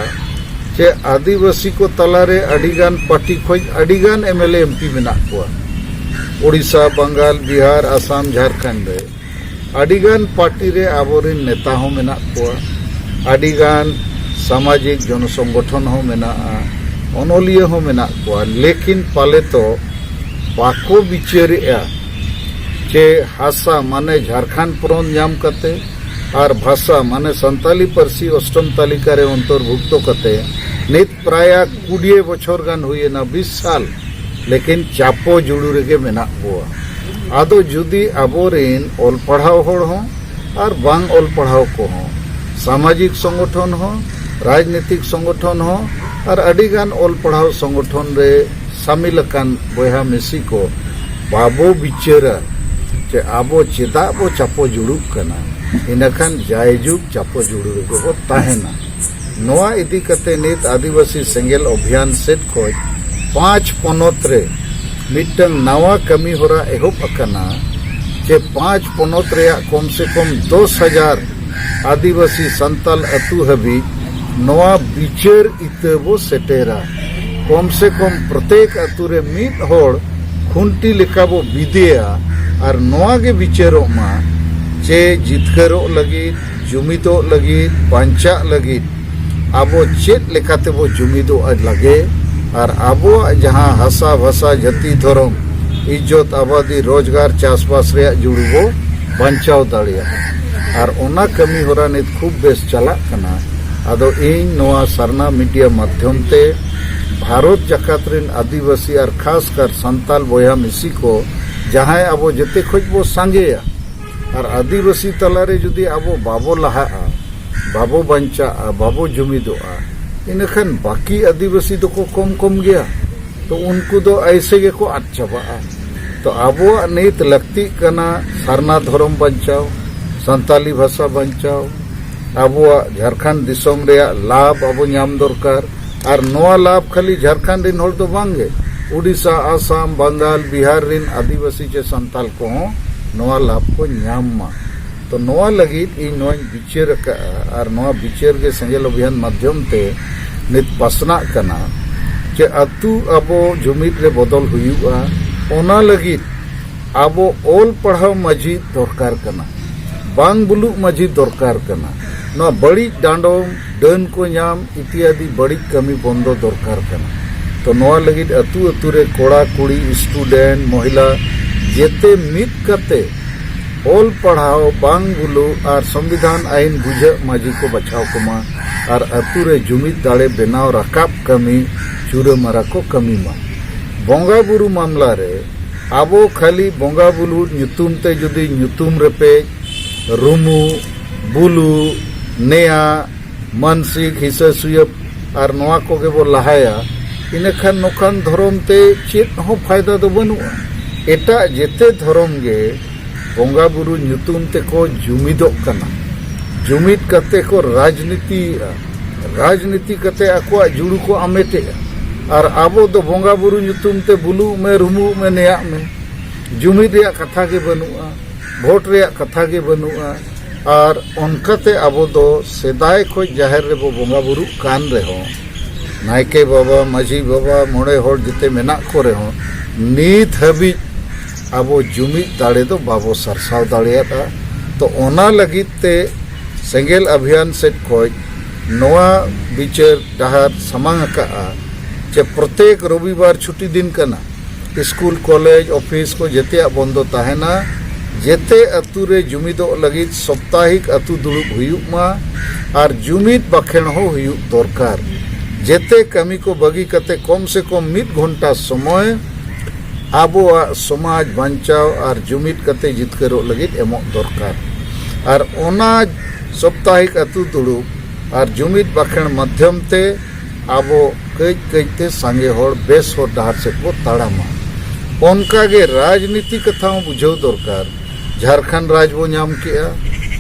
ᱪᱮ ᱟᱹᱫᱤᱵᱟᱹᱥᱤ ᱠᱚ ᱛᱟᱞᱟᱨᱮ ᱟᱹᱰᱤᱜᱟᱱ ᱯᱟᱨᱴᱤ ᱠᱷᱚᱱ ᱟᱹᱰᱤᱜᱟᱱ M L A M P ᱢᱮᱱᱟᱜ ᱠᱚᱣᱟ᱾ ᱳᱰᱤᱥᱟ, ᱵᱟᱝᱜᱟᱞ, ᱵᱤᱦᱟᱨ, ᱟᱥᱟᱢ, ᱡᱷᱟᱲᱠᱷᱚᱸᱰ ᱨᱮ ᱟᱹᱰᱤᱜᱟᱱ ᱯᱟᱨᱴᱤ ᱨᱮ ᱟᱵᱚᱨᱮᱱ ᱱᱮᱛᱟ ᱦᱚᱸ ᱢᱮᱱᱟᱜ ᱠᱚᱣᱟ, ᱟᱹᱰᱤᱜᱟᱱ ᱥᱟᱢᱟᱡᱤᱠ ᱡᱚᱱᱚᱥᱚᱝᱜᱚᱴᱷᱚᱱ ᱦᱚᱸ ᱢᱮᱱᱟᱜᱼᱟ, ᱚᱱᱚᱞᱤᱭᱟᱹ ᱦᱚᱸ ᱢᱮᱱᱟᱜ ᱠᱚᱣᱟ, ᱞᱮᱠᱤᱱ ᱯᱟᱞᱮ ᱛᱚ ᱵᱟᱠᱚ ᱵᱤᱪᱟᱹᱨᱮᱜᱼᱟ ᱪᱮ ᱦᱟᱥᱟ ᱢᱟᱱᱮ ᱡᱷᱟᱲᱠᱷᱚᱸᱰ ᱯᱚᱱᱚᱛ ᱧᱟᱢ ᱠᱟᱛᱮ ᱟᱨ ᱵᱷᱟᱥᱟ ᱢᱟᱱᱮ ᱥᱟᱱᱛᱟᱞᱤ ᱯᱟᱹᱨᱥᱤ ᱚᱥᱴᱚᱢ ᱛᱟᱹᱞᱤᱠᱟ ᱨᱮ ᱚᱱᱛᱚᱨᱵᱷᱩᱠᱛᱚ ᱠᱟᱛᱮ ᱱᱤᱛ ᱯᱨᱟᱭ ᱠᱩᱲᱤ ᱵᱚᱪᱷᱚᱨ ᱜᱟᱱ ᱦᱩᱭᱮᱱᱟ, ᱵᱤᱥ ᱥᱟᱞ, ᱞᱮᱠᱤᱱ ᱪᱟᱯᱚ ᱡᱩᱲᱩ ᱨᱮᱜᱮ ᱢᱮᱱᱟᱜ ᱵᱚᱣᱟ᱾ ᱟᱫᱚ ᱡᱩᱫᱤ ᱟᱵᱚᱨᱮᱱ ᱚᱞ ᱯᱟᱲᱦᱟᱣ ᱦᱚᱲ ᱦᱚᱸ ᱟᱨ ᱵᱟᱝ ᱚᱞ ᱯᱟᱲᱦᱟᱣ ᱠᱚᱦᱚᱸ, ᱥᱟᱢᱟᱡᱤᱠ ᱥᱚᱝᱜᱚᱴᱷᱚᱱ ᱦᱚᱸ, ᱨᱟᱡᱽᱱᱤᱛᱤᱠ ᱥᱚᱝᱜᱚᱴᱷᱚᱱ ᱦᱚᱸ, ᱟᱨ ᱟᱹᱰᱤᱜᱟᱱ ᱚᱞ ᱯᱟᱲᱦᱟᱣ ᱥᱚᱝᱜᱚᱴᱷᱚᱱ ᱨᱮ ᱥᱟᱢᱤᱞ ᱟᱠᱟᱱ ᱵᱚᱭᱦᱟ ᱢᱤᱥᱤ ᱠᱚ ᱵᱟᱵᱚ ᱵᱤᱪᱟᱹᱨᱟ ᱡᱮ ᱟᱵᱚ ᱪᱮᱫᱟᱜ ᱵᱚ ᱪᱟᱯᱚ ᱡᱩᱲᱩᱜ ᱠᱟᱱᱟ, ᱤᱱᱟᱹᱠᱷᱟᱱ ᱡᱟᱭᱡᱩᱜᱽ ᱪᱟᱯᱚ ᱡᱩᱲᱩ ᱨᱮᱜᱮ ᱵᱚ ᱛᱟᱦᱮᱱᱟ᱾ ᱱᱚᱣᱟ ᱤᱫᱤ ᱠᱟᱛᱮ ᱱᱤᱛ ᱟᱹᱫᱤᱵᱟᱹᱥᱤ ᱥᱮᱸᱜᱮᱞ ᱚᱵᱷᱤᱭᱟᱱ ᱥᱮᱫ ᱠᱷᱚᱱ ᱯᱟᱸᱪ ᱯᱚᱱᱚᱛ ᱨᱮ ᱢᱤᱫᱴᱟᱝ ᱱᱟᱣᱟ ᱠᱟᱹᱢᱤ ᱦᱚᱨᱟ ᱮᱦᱚᱵ ᱟᱠᱟᱱᱟ ᱡᱮ ᱯᱟᱸᱪ ᱯᱚᱱᱚᱛ ᱨᱮᱭᱟᱜ ᱠᱚᱢ ᱥᱮ ᱠᱚᱢ ᱫᱚᱥ ᱦᱟᱡᱟᱨ ᱟᱹᱫᱤᱵᱟᱹᱥᱤ ᱥᱟᱱᱛᱟᱞ ᱟᱹᱛᱩ ᱦᱟᱹᱵᱤᱡ ᱱᱚᱣᱟ ᱵᱤᱪᱟᱹᱨ ᱤᱛᱟᱹ ᱵᱚ ᱥᱮᱴᱮᱨᱟ᱾ ᱠᱚᱢ ᱥᱮ ᱠᱚᱢ ᱯᱨᱚᱛᱮᱠ ᱟᱹᱛᱩ ᱨᱮ ᱢᱤᱫ ᱦᱚᱲ ᱠᱷᱩᱱᱴᱤ ᱞᱮᱠᱟ ᱵᱚ ᱵᱤᱫᱮᱭᱟ ᱟᱨ ᱱᱚᱣᱟ ᱜᱮ ᱵᱤᱪᱟᱹᱨᱚᱜ ᱢᱟ ᱪᱮ ᱡᱤᱛᱠᱟᱹᱨᱚᱜ ᱞᱟᱹᱜᱤᱫ, ᱡᱩᱢᱤᱫᱚᱜ ᱞᱟᱹᱜᱤᱫ, ᱵᱟᱧᱪᱟᱜ ᱞᱟᱹᱜᱤᱫ ᱟᱵᱚ ᱪᱮᱫ ᱞᱮᱠᱟᱛᱮ ᱵᱚ ᱡᱩᱢᱤᱫᱚᱜᱼᱟ ᱞᱟᱜᱮ ᱟᱨ ᱟᱵᱚᱣᱟᱜ ᱡᱟᱦᱟᱸ ᱦᱟᱥᱟ, ᱵᱷᱟᱥᱟ, ᱡᱟᱹᱛᱤ, ᱫᱷᱚᱨᱚᱢ, ᱤᱡᱽᱡᱚᱛ, ᱟᱵᱟᱫᱤ, ᱨᱳᱡᱽᱜᱟᱨ, ᱪᱟᱥᱵᱟᱥ ᱨᱮᱭᱟᱜ ᱡᱩᱲᱩ ᱵᱚ ᱵᱟᱧᱪᱟᱣ ᱫᱟᱲᱮᱭᱟᱜᱼᱟ᱾ ᱟᱨ ᱚᱱᱟ ᱠᱟᱹᱢᱤ ᱦᱚᱨᱟ ᱱᱤᱛ ᱠᱷᱩᱵ ᱵᱮᱥ ᱪᱟᱞᱟᱜ ᱠᱟᱱᱟ᱾ ᱟᱫᱚ ᱤᱧ ᱱᱚᱣᱟ ᱥᱟᱨᱱᱟ ᱢᱤᱰᱤᱭᱟ ᱢᱟᱫᱽᱫᱷᱚᱢ ᱛᱮ ᱵᱷᱟᱨᱚᱛ ᱡᱟᱠᱟᱛ ᱨᱮᱱ ᱟᱹᱫᱤᱵᱟᱹᱥᱤ ᱟᱨ ᱠᱷᱟᱥ ᱠᱟᱨ ᱥᱟᱱᱛᱟᱞ ᱵᱚᱭᱦᱟ ᱢᱤᱥᱤ ᱠᱚ, ᱡᱟᱦᱟᱸᱭ ᱟᱵᱚ ᱡᱮᱛᱮ ᱠᱷᱚᱡ ᱵᱚ ᱥᱟᱸᱜᱮᱭᱟ, ᱟᱨ ᱟᱹᱫᱤᱵᱟᱹᱥᱤ ᱛᱟᱞᱟᱨᱮ ᱡᱩᱫᱤ ᱟᱵᱚ ᱵᱟᱵᱚ ᱞᱟᱦᱟᱜᱼᱟ, ᱵᱟᱵᱚ ᱵᱟᱧᱪᱟᱜᱼᱟ, ᱵᱟᱵᱚ ᱡᱩᱢᱤᱫᱚᱜᱼᱟ, ᱤᱱᱟᱹᱠᱷᱟᱱ ᱵᱟᱹᱠᱤ ᱟᱹᱫᱤᱵᱟᱹᱥᱤ ᱫᱚᱠᱚ ᱠᱚᱢ ᱠᱚᱢ ᱜᱮᱭᱟ᱾ ᱛᱚ ᱩᱱᱠᱩ ᱫᱚ ᱟᱭᱥᱮ ᱜᱮᱠᱚ ᱟᱫ ᱪᱟᱵᱟᱜᱼᱟ᱾ ᱛᱚ ᱟᱵᱚᱣᱟᱜ ᱱᱤᱛ ᱞᱟᱹᱠᱛᱤᱜ ᱠᱟᱱᱟ ᱥᱟᱨᱱᱟ ᱫᱷᱚᱨᱚᱢ ᱵᱟᱧᱪᱟᱣ, ᱥᱟᱱᱛᱟᱞᱤ ᱵᱷᱟᱥᱟ ᱵᱟᱧᱪᱟᱣ, ᱟᱵᱚᱣᱟᱜ ᱡᱷᱟᱲᱠᱷᱚᱸᱰ ᱫᱤᱥᱚᱢ ᱨᱮᱭᱟᱜ ᱞᱟᱵᱷ ᱟᱵᱚ ᱧᱟᱢ ᱫᱚᱨᱠᱟᱨ᱾ ᱟᱨ ᱱᱚᱣᱟ ᱞᱟᱵᱷ ᱠᱷᱟᱹᱞᱤ ᱡᱷᱟᱲᱠᱷᱚᱸᱰ ᱨᱮᱱ ᱦᱚᱲ ᱫᱚ ᱵᱟᱝᱜᱮ, ᱩᱰᱤᱥᱟ, ᱟᱥᱟᱢ, ᱵᱟᱝᱜᱟᱞ, ᱵᱤᱦᱟᱨ ᱨᱮᱱ ᱟᱹᱫᱤᱵᱟᱹᱥᱤ ᱪᱮ ᱥᱟᱱᱛᱟᱞ ᱠᱚᱦᱚᱸ ᱱᱚᱣᱟ ᱞᱟᱵᱷ ᱠᱚ ᱧᱟᱢ ᱢᱟ᱾ ᱛᱚ ᱱᱚᱣᱟ ᱞᱟᱹᱜᱤᱫ ᱤᱧ ᱱᱚᱣᱟᱧ ᱵᱤᱪᱟᱹᱨ ᱟᱠᱟᱫᱼᱟ, ᱟᱨ ᱱᱚᱣᱟ ᱵᱤᱪᱟᱹᱨ ᱜᱮ ᱥᱮᱸᱜᱮᱞ ᱚᱵᱷᱤᱭᱟᱱ ᱢᱟᱫᱽᱫᱷᱚᱢ ᱛᱮ ᱱᱤᱛ ᱯᱟᱥᱱᱟᱜ ᱠᱟᱱᱟ, ᱡᱮ ᱟᱹᱛᱩ ᱟᱵᱚ ᱡᱩᱢᱤᱫ ᱨᱮ ᱵᱚᱫᱚᱞ ᱦᱩᱭᱩᱜᱼᱟ᱾ ᱚᱱᱟ ᱞᱟᱹᱜᱤᱫ ᱟᱵᱚ ᱚᱞ ᱯᱟᱲᱦᱟᱣ ᱢᱟᱹᱡᱷᱤ ᱫᱚᱨᱠᱟᱨ ᱠᱟᱱᱟ, ᱵᱟᱝ ᱵᱩᱞᱩᱜ ᱢᱟᱹᱡᱷᱤ ᱫᱚᱨᱠᱟᱨ ᱠᱟᱱᱟ᱾ ᱱᱚᱣᱟ ᱵᱟᱹᱲᱤᱡ ᱰᱟᱸᱰᱚᱢ, ᱰᱟᱹᱱ ᱠᱚ ᱧᱟᱢ ᱤᱛᱤᱭᱟᱫᱤ ᱵᱟᱹᱲᱤᱡ ᱠᱟᱹᱢᱤ ᱵᱚᱱᱫᱚ ᱫᱚᱨᱠᱟᱨ ᱠᱟᱱᱟ᱾ ᱛᱚ ᱱᱚᱣᱟ ᱞᱟᱹᱜᱤᱫ ᱟᱹᱛᱩ ᱟᱹᱛᱩ ᱨᱮ ᱠᱚᱲᱟ, ᱠᱩᱲᱤ, ᱥᱴᱩᱰᱮᱱᱴ, ᱢᱚᱦᱤᱞᱟ ᱡᱮᱛᱮ ᱢᱤᱫ ᱠᱟᱛᱮ ᱚᱞ ᱯᱟᱲᱦᱟᱣ ᱵᱟᱝ ᱵᱩᱞᱩᱜ ᱟᱨ ᱥᱚᱝᱵᱤᱫᱷᱟᱱ ᱟᱹᱭᱤᱱ ᱵᱩᱡᱷᱟᱹᱜ ᱢᱟᱹᱡᱷᱤ ᱠᱚ ᱵᱟᱪᱷᱟᱣ ᱠᱚᱢᱟ, ᱟᱨ ᱟᱹᱛᱩ ᱨᱮ ᱡᱩᱢᱤᱫ ᱫᱟᱲᱮ ᱵᱮᱱᱟᱣ ᱨᱟᱠᱟᱵ ᱠᱟᱹᱢᱤ ᱪᱩᱨᱟᱹ ᱢᱟᱨᱟ ᱠᱚ ᱠᱟᱹᱢᱤ ᱢᱟ᱾ ᱵᱚᱸᱜᱟ ᱵᱩᱨᱩ ᱢᱟᱢᱞᱟ ᱨᱮ ᱟᱵᱚ ᱠᱷᱟᱹᱞᱤ ᱵᱚᱸᱜᱟ ᱵᱩᱨᱩ ᱧᱩᱛᱩᱢ ᱛᱮ ᱡᱩᱫᱤ ᱧᱩᱛᱩᱢ ᱨᱮᱯᱮᱡ, ᱨᱩᱢᱩ, ᱵᱩᱞᱩ, ᱱᱮᱭᱟ, ᱢᱟᱱᱥᱤᱠ, ᱦᱤᱥᱟᱹ ᱥᱩᱭᱟᱹ ᱟᱨ ᱱᱚᱣᱟ ᱠᱚᱜᱮ ᱵᱚ ᱞᱟᱦᱟᱭᱟ, ᱤᱱᱟᱹᱠᱷᱟᱱ ᱱᱚᱝᱠᱟᱱ ᱫᱷᱚᱨᱚᱢ ᱛᱮ ᱪᱮᱫ ᱦᱚᱸ ᱯᱷᱟᱭᱫᱟ ᱫᱚ ᱵᱟᱹᱱᱩᱜᱼᱟ᱾ ᱮᱴᱟᱜ ᱡᱮᱛᱮ ᱫᱷᱚᱨᱚᱢ ᱜᱮ ᱵᱚᱸᱜᱟ ᱵᱩᱨᱩ ᱧᱩᱛᱩᱢ ᱛᱮᱠᱚ ᱡᱩᱢᱤᱫᱚᱜ ᱠᱟᱱᱟ, ᱡᱩᱢᱤᱫ ᱠᱟᱛᱮ ᱠᱚ ᱨᱟᱡᱽᱱᱤᱛᱤᱭᱮᱫᱼᱟ, ᱨᱟᱡᱽᱱᱤᱛᱤ ᱠᱟᱛᱮ ᱟᱠᱚᱣᱟᱜ ᱡᱩᱲᱩ ᱠᱚ ᱟᱢᱮᱴᱮᱜᱼᱟ᱾ ᱟᱨ ᱟᱵᱚ ᱫᱚ ᱵᱚᱸᱜᱟ ᱵᱩᱨᱩ ᱧᱩᱛᱩᱢ ᱛᱮ ᱵᱩᱞᱩᱜ ᱢᱮ, ᱨᱩᱢᱩᱜ ᱢᱮ, ᱱᱮᱭᱟᱜ ᱢᱮ, ᱡᱩᱢᱤᱫ ᱨᱮᱭᱟᱜ ᱠᱟᱛᱷᱟ ᱜᱮ ᱵᱟᱹᱱᱩᱜᱼᱟ, ᱵᱷᱳᱴ ᱨᱮᱭᱟᱜ ᱠᱟᱛᱷᱟ ᱜᱮ ᱵᱟᱹᱱᱩᱜᱼᱟ᱾ ᱟᱨ ᱚᱱᱠᱟᱛᱮ ᱟᱵᱚ ᱫᱚ ᱥᱮᱫᱟᱭ ᱠᱷᱚᱱ ᱡᱟᱦᱮᱨ ᱨᱮᱵᱚ ᱵᱚᱸᱜᱟ ᱵᱩᱨᱩᱜ ᱠᱟᱱ ᱨᱮᱦᱚᱸ, ᱱᱟᱭᱠᱮ ᱵᱟᱵᱟ, ᱢᱟᱹᱡᱷᱤ ᱵᱟᱵᱟ, ᱢᱚᱬᱮ ᱦᱚᱲ ᱡᱮᱛᱮ ᱢᱮᱱᱟᱜ ᱠᱚ ᱨᱮᱦᱚᱸ, ᱱᱤᱛ ᱦᱟᱹᱵᱤᱡ ᱟᱵᱚ ᱡᱩᱢᱤᱫ ᱫᱟᱲᱮ ᱫᱚ ᱵᱟᱵᱚ ᱥᱟᱨᱥᱟᱣ ᱫᱟᱲᱮᱭᱟᱫᱼᱟ᱾ ᱛᱚ ᱚᱱᱟ ᱞᱟᱹᱜᱤᱫ ᱛᱮ ᱥᱮᱸᱜᱮᱞ ᱚᱵᱷᱤᱭᱟᱱ ᱥᱮᱫ ᱠᱷᱚᱱ ᱱᱚᱣᱟ ᱵᱤᱪᱟᱹᱨ ᱰᱟᱦᱟᱨ ᱥᱟᱢᱟᱝ ᱟᱠᱟᱫᱼᱟ ᱡᱮ ᱯᱨᱚᱛᱮᱠ ᱨᱚᱵᱤᱵᱟᱨ ᱪᱷᱩᱴᱤ ᱫᱤᱱ ᱠᱟᱱᱟ, ᱥᱠᱩᱞ, ᱠᱚᱞᱮᱡᱽ, ᱚᱯᱷᱤᱥ ᱠᱚ ᱡᱮᱛᱮᱭᱟᱜ ᱵᱚᱱᱫᱚ ᱛᱟᱦᱮᱱᱟ᱾ ᱡᱮᱛᱮ ᱟᱹᱛᱩ ᱨᱮ ᱡᱩᱢᱤᱫᱚᱜ ᱞᱟᱹᱜᱤᱫ ᱥᱟᱯᱛᱟᱦᱤᱠ ᱟᱹᱛᱩ ᱫᱩᱲᱩᱵ ᱦᱩᱭᱩᱜ ᱢᱟ ᱟᱨ ᱡᱩᱢᱤᱫ ᱵᱟᱠᱷᱮᱬ ᱦᱚᱸ ᱦᱩᱭᱩᱜ ᱫᱚᱨᱠᱟᱨ᱾ ᱡᱮᱛᱮ ᱠᱟᱹᱢᱤ ᱠᱚ ᱵᱟᱹᱜᱤ ᱠᱟᱛᱮ ᱠᱚᱢ ᱥᱮ ᱠᱚᱢ ᱢᱤᱫ ᱜᱷᱚᱱᱴᱟ ᱥᱚᱢᱚᱭ ᱟᱵᱚᱣᱟᱜ ᱥᱚᱢᱟᱡᱽ ᱵᱟᱧᱪᱟᱣ ᱟᱨ ᱡᱩᱢᱤᱫ ᱠᱟᱛᱮ ᱡᱤᱛᱠᱟᱹᱨᱚᱜ ᱞᱟᱹᱜᱤᱫ ᱮᱢᱚᱜ ᱫᱚᱨᱠᱟᱨ᱾ ᱟᱨ ᱚᱱᱟ ᱥᱟᱯᱛᱟᱦᱤᱠ ᱟᱹᱛᱩ ᱫᱩᱲᱩᱵ ᱟᱨ ᱡᱩᱢᱤᱫ ᱵᱟᱠᱷᱮᱬ ᱢᱟᱫᱽᱫᱷᱚᱢ ᱛᱮ ᱟᱵᱚ ᱠᱟᱹᱡ ᱠᱟᱹᱡ ᱛᱮ ᱥᱟᱸᱜᱮ ᱦᱚᱲ ᱵᱮᱥ ᱦᱚᱨ ᱰᱟᱦᱟᱨ ᱥᱮᱫ ᱵᱚ ᱛᱟᱲᱟᱢᱟ᱾ ᱚᱱᱠᱟ ᱜᱮ ᱨᱟᱡᱽᱱᱤᱛᱤ ᱠᱟᱛᱷᱟ ᱦᱚᱸ ᱵᱩᱡᱷᱟᱹᱣ ᱫᱚᱨᱠᱟᱨ᱾ ᱡᱷᱟᱲᱠᱷᱚᱸᱰ ᱨᱟᱡᱽ ᱵᱚ ᱧᱟᱢ ᱠᱮᱜᱼᱟ,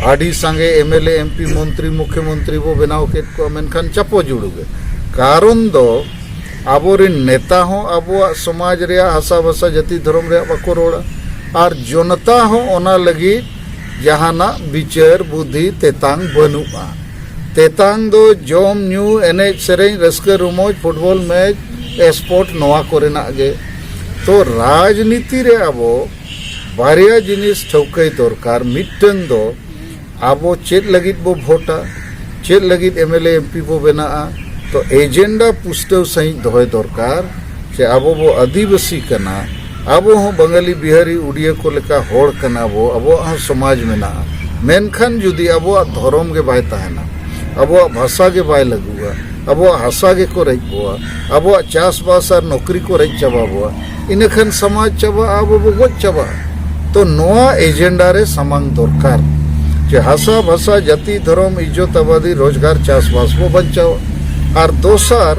ᱟᱹᱰᱤ ᱥᱟᱸᱜᱮ M L A, M P, ᱢᱚᱱᱛᱨᱤ, ᱢᱩᱠᱷᱭᱚᱢᱚᱱᱛᱨᱤ ᱵᱚ ᱵᱮᱱᱟᱣ ᱠᱮᱫ ᱠᱚᱣᱟ, ᱢᱮᱱᱠᱷᱟᱱ ᱪᱟᱯᱚ ᱡᱩᱲᱩ ᱜᱮ᱾ ᱠᱟᱨᱚᱱ ᱫᱚ ᱟᱵᱚᱨᱮᱱ ᱱᱮᱛᱟ ᱦᱚᱸ ᱟᱵᱚᱣᱟᱜ ᱥᱚᱢᱟᱡᱽ ᱨᱮᱭᱟᱜ, ᱦᱟᱥᱟ ᱵᱷᱟᱥᱟ, ᱡᱟᱹᱛᱤ ᱫᱷᱚᱨᱚᱢ ᱨᱮᱭᱟᱜ ᱵᱟᱠᱚ ᱨᱚᱲᱟ, ᱟᱨ ᱡᱚᱱᱚᱛᱟ ᱦᱚᱸ ᱚᱱᱟ ᱞᱟᱹᱜᱤᱫ ᱡᱟᱦᱟᱱᱟᱜ ᱵᱤᱪᱟᱹᱨ ᱵᱩᱫᱷᱤ ᱛᱮᱛᱟᱝ ᱵᱟᱹᱱᱩᱜᱼᱟ᱾ ᱛᱮᱛᱟᱝ ᱫᱚ ᱡᱚᱢ ᱧᱩ, ᱮᱱᱮᱡ ᱥᱮᱨᱮᱧ, ᱨᱟᱹᱥᱠᱟᱹ ᱨᱚᱢᱚᱡᱽ, ᱯᱷᱩᱴᱵᱚᱞ ᱢᱮᱪ, ᱥᱯᱳᱨᱴ, ᱱᱚᱣᱟ ᱠᱚᱨᱮᱱᱟᱜ ᱜᱮ᱾ ᱛᱚ, ᱨᱟᱡᱽᱱᱤᱛᱤ ᱨᱮ ᱟᱵᱚ ᱵᱟᱨᱭᱟ ᱡᱤᱱᱤᱥ ᱴᱷᱟᱹᱣᱠᱟᱹᱭ ᱫᱚᱨᱠᱟᱨ᱾ ᱢᱤᱫᱴᱟᱹᱝ ᱫᱚ ᱟᱵᱚ ᱪᱮᱫ ᱞᱟᱹᱜᱤᱫ ᱵᱚ ᱵᱷᱳᱴᱟ, ᱪᱮᱫ ᱞᱟᱹᱜᱤᱫ M L A, M P ᱵᱚ ᱵᱮᱱᱟᱜᱼᱟ᱾ ᱛᱚ, ᱮᱡᱮᱱᱰᱟ ᱯᱩᱥᱴᱟᱹᱣ ᱥᱟᱺᱦᱤᱡ ᱫᱚᱦᱚᱭ ᱫᱚᱨᱠᱟᱨ᱾ ᱪᱮ ᱟᱵᱚ ᱵᱚ ᱟᱹᱫᱤᱵᱟᱹᱥᱤ ᱠᱟᱱᱟ, ᱟᱵᱚ ᱦᱚᱸ ᱵᱟᱝᱜᱟᱞᱤ, ᱵᱤᱦᱟᱨᱤ, ᱩᱰᱤᱭᱟᱹ ᱠᱚ ᱞᱮᱠᱟ ᱦᱚᱲ ᱠᱟᱱᱟ ᱵᱚ, ᱟᱵᱚᱣᱟᱜ ᱦᱚᱸ ᱥᱚᱢᱟᱡᱽ ᱢᱮᱱᱟᱜᱼᱟ᱾ ᱢᱮᱱᱠᱷᱟᱱ ᱡᱩᱫᱤ ᱟᱵᱚᱣᱟᱜ ᱫᱷᱚᱨᱚᱢ ᱜᱮ ᱵᱟᱭ ᱛᱟᱦᱮᱱᱟ, ᱟᱵᱚᱣᱟᱜ ᱵᱷᱟᱥᱟ ᱜᱮ ᱵᱟᱭ ᱞᱟᱹᱜᱩᱜᱼᱟ, ᱟᱵᱚᱣᱟᱜ ᱦᱟᱥᱟ ᱜᱮᱠᱚ ᱨᱮᱡ ᱵᱚᱣᱟ, ᱟᱵᱚᱣᱟᱜ ᱪᱟᱥᱵᱟᱥ ᱟᱨ ᱱᱚᱠᱨᱤ ᱠᱚ ᱨᱮᱡ ᱪᱟᱵᱟ ᱵᱚᱣᱟ, ᱤᱱᱟᱹᱠᱷᱟᱱ ᱥᱚᱢᱟᱡᱽ ᱪᱟᱵᱟᱜᱼᱟ, ᱟᱵᱚ ᱵᱚ ᱜᱚᱡ ᱪᱟᱵᱟᱜᱼᱟ᱾ ᱛᱚ, ᱱᱚᱣᱟ ᱮᱡᱮᱱᱰᱟ ᱨᱮ ᱥᱟᱢᱟᱝ ᱫᱚᱨᱠᱟᱨ, ᱡᱮ ᱦᱟᱥᱟ, ᱵᱷᱟᱥᱟ, ᱡᱟᱹᱛᱤ, ᱫᱷᱚᱨᱚᱢ, ᱤᱡᱽᱡᱚᱛ, ᱟᱵᱟᱫᱤ, ᱨᱳᱡᱽᱜᱟᱨ, ᱪᱟᱥᱵᱟᱥ ᱵᱚ ᱵᱟᱧᱪᱟᱣᱟ᱾ ᱟᱨ ᱫᱚᱥᱟᱨ,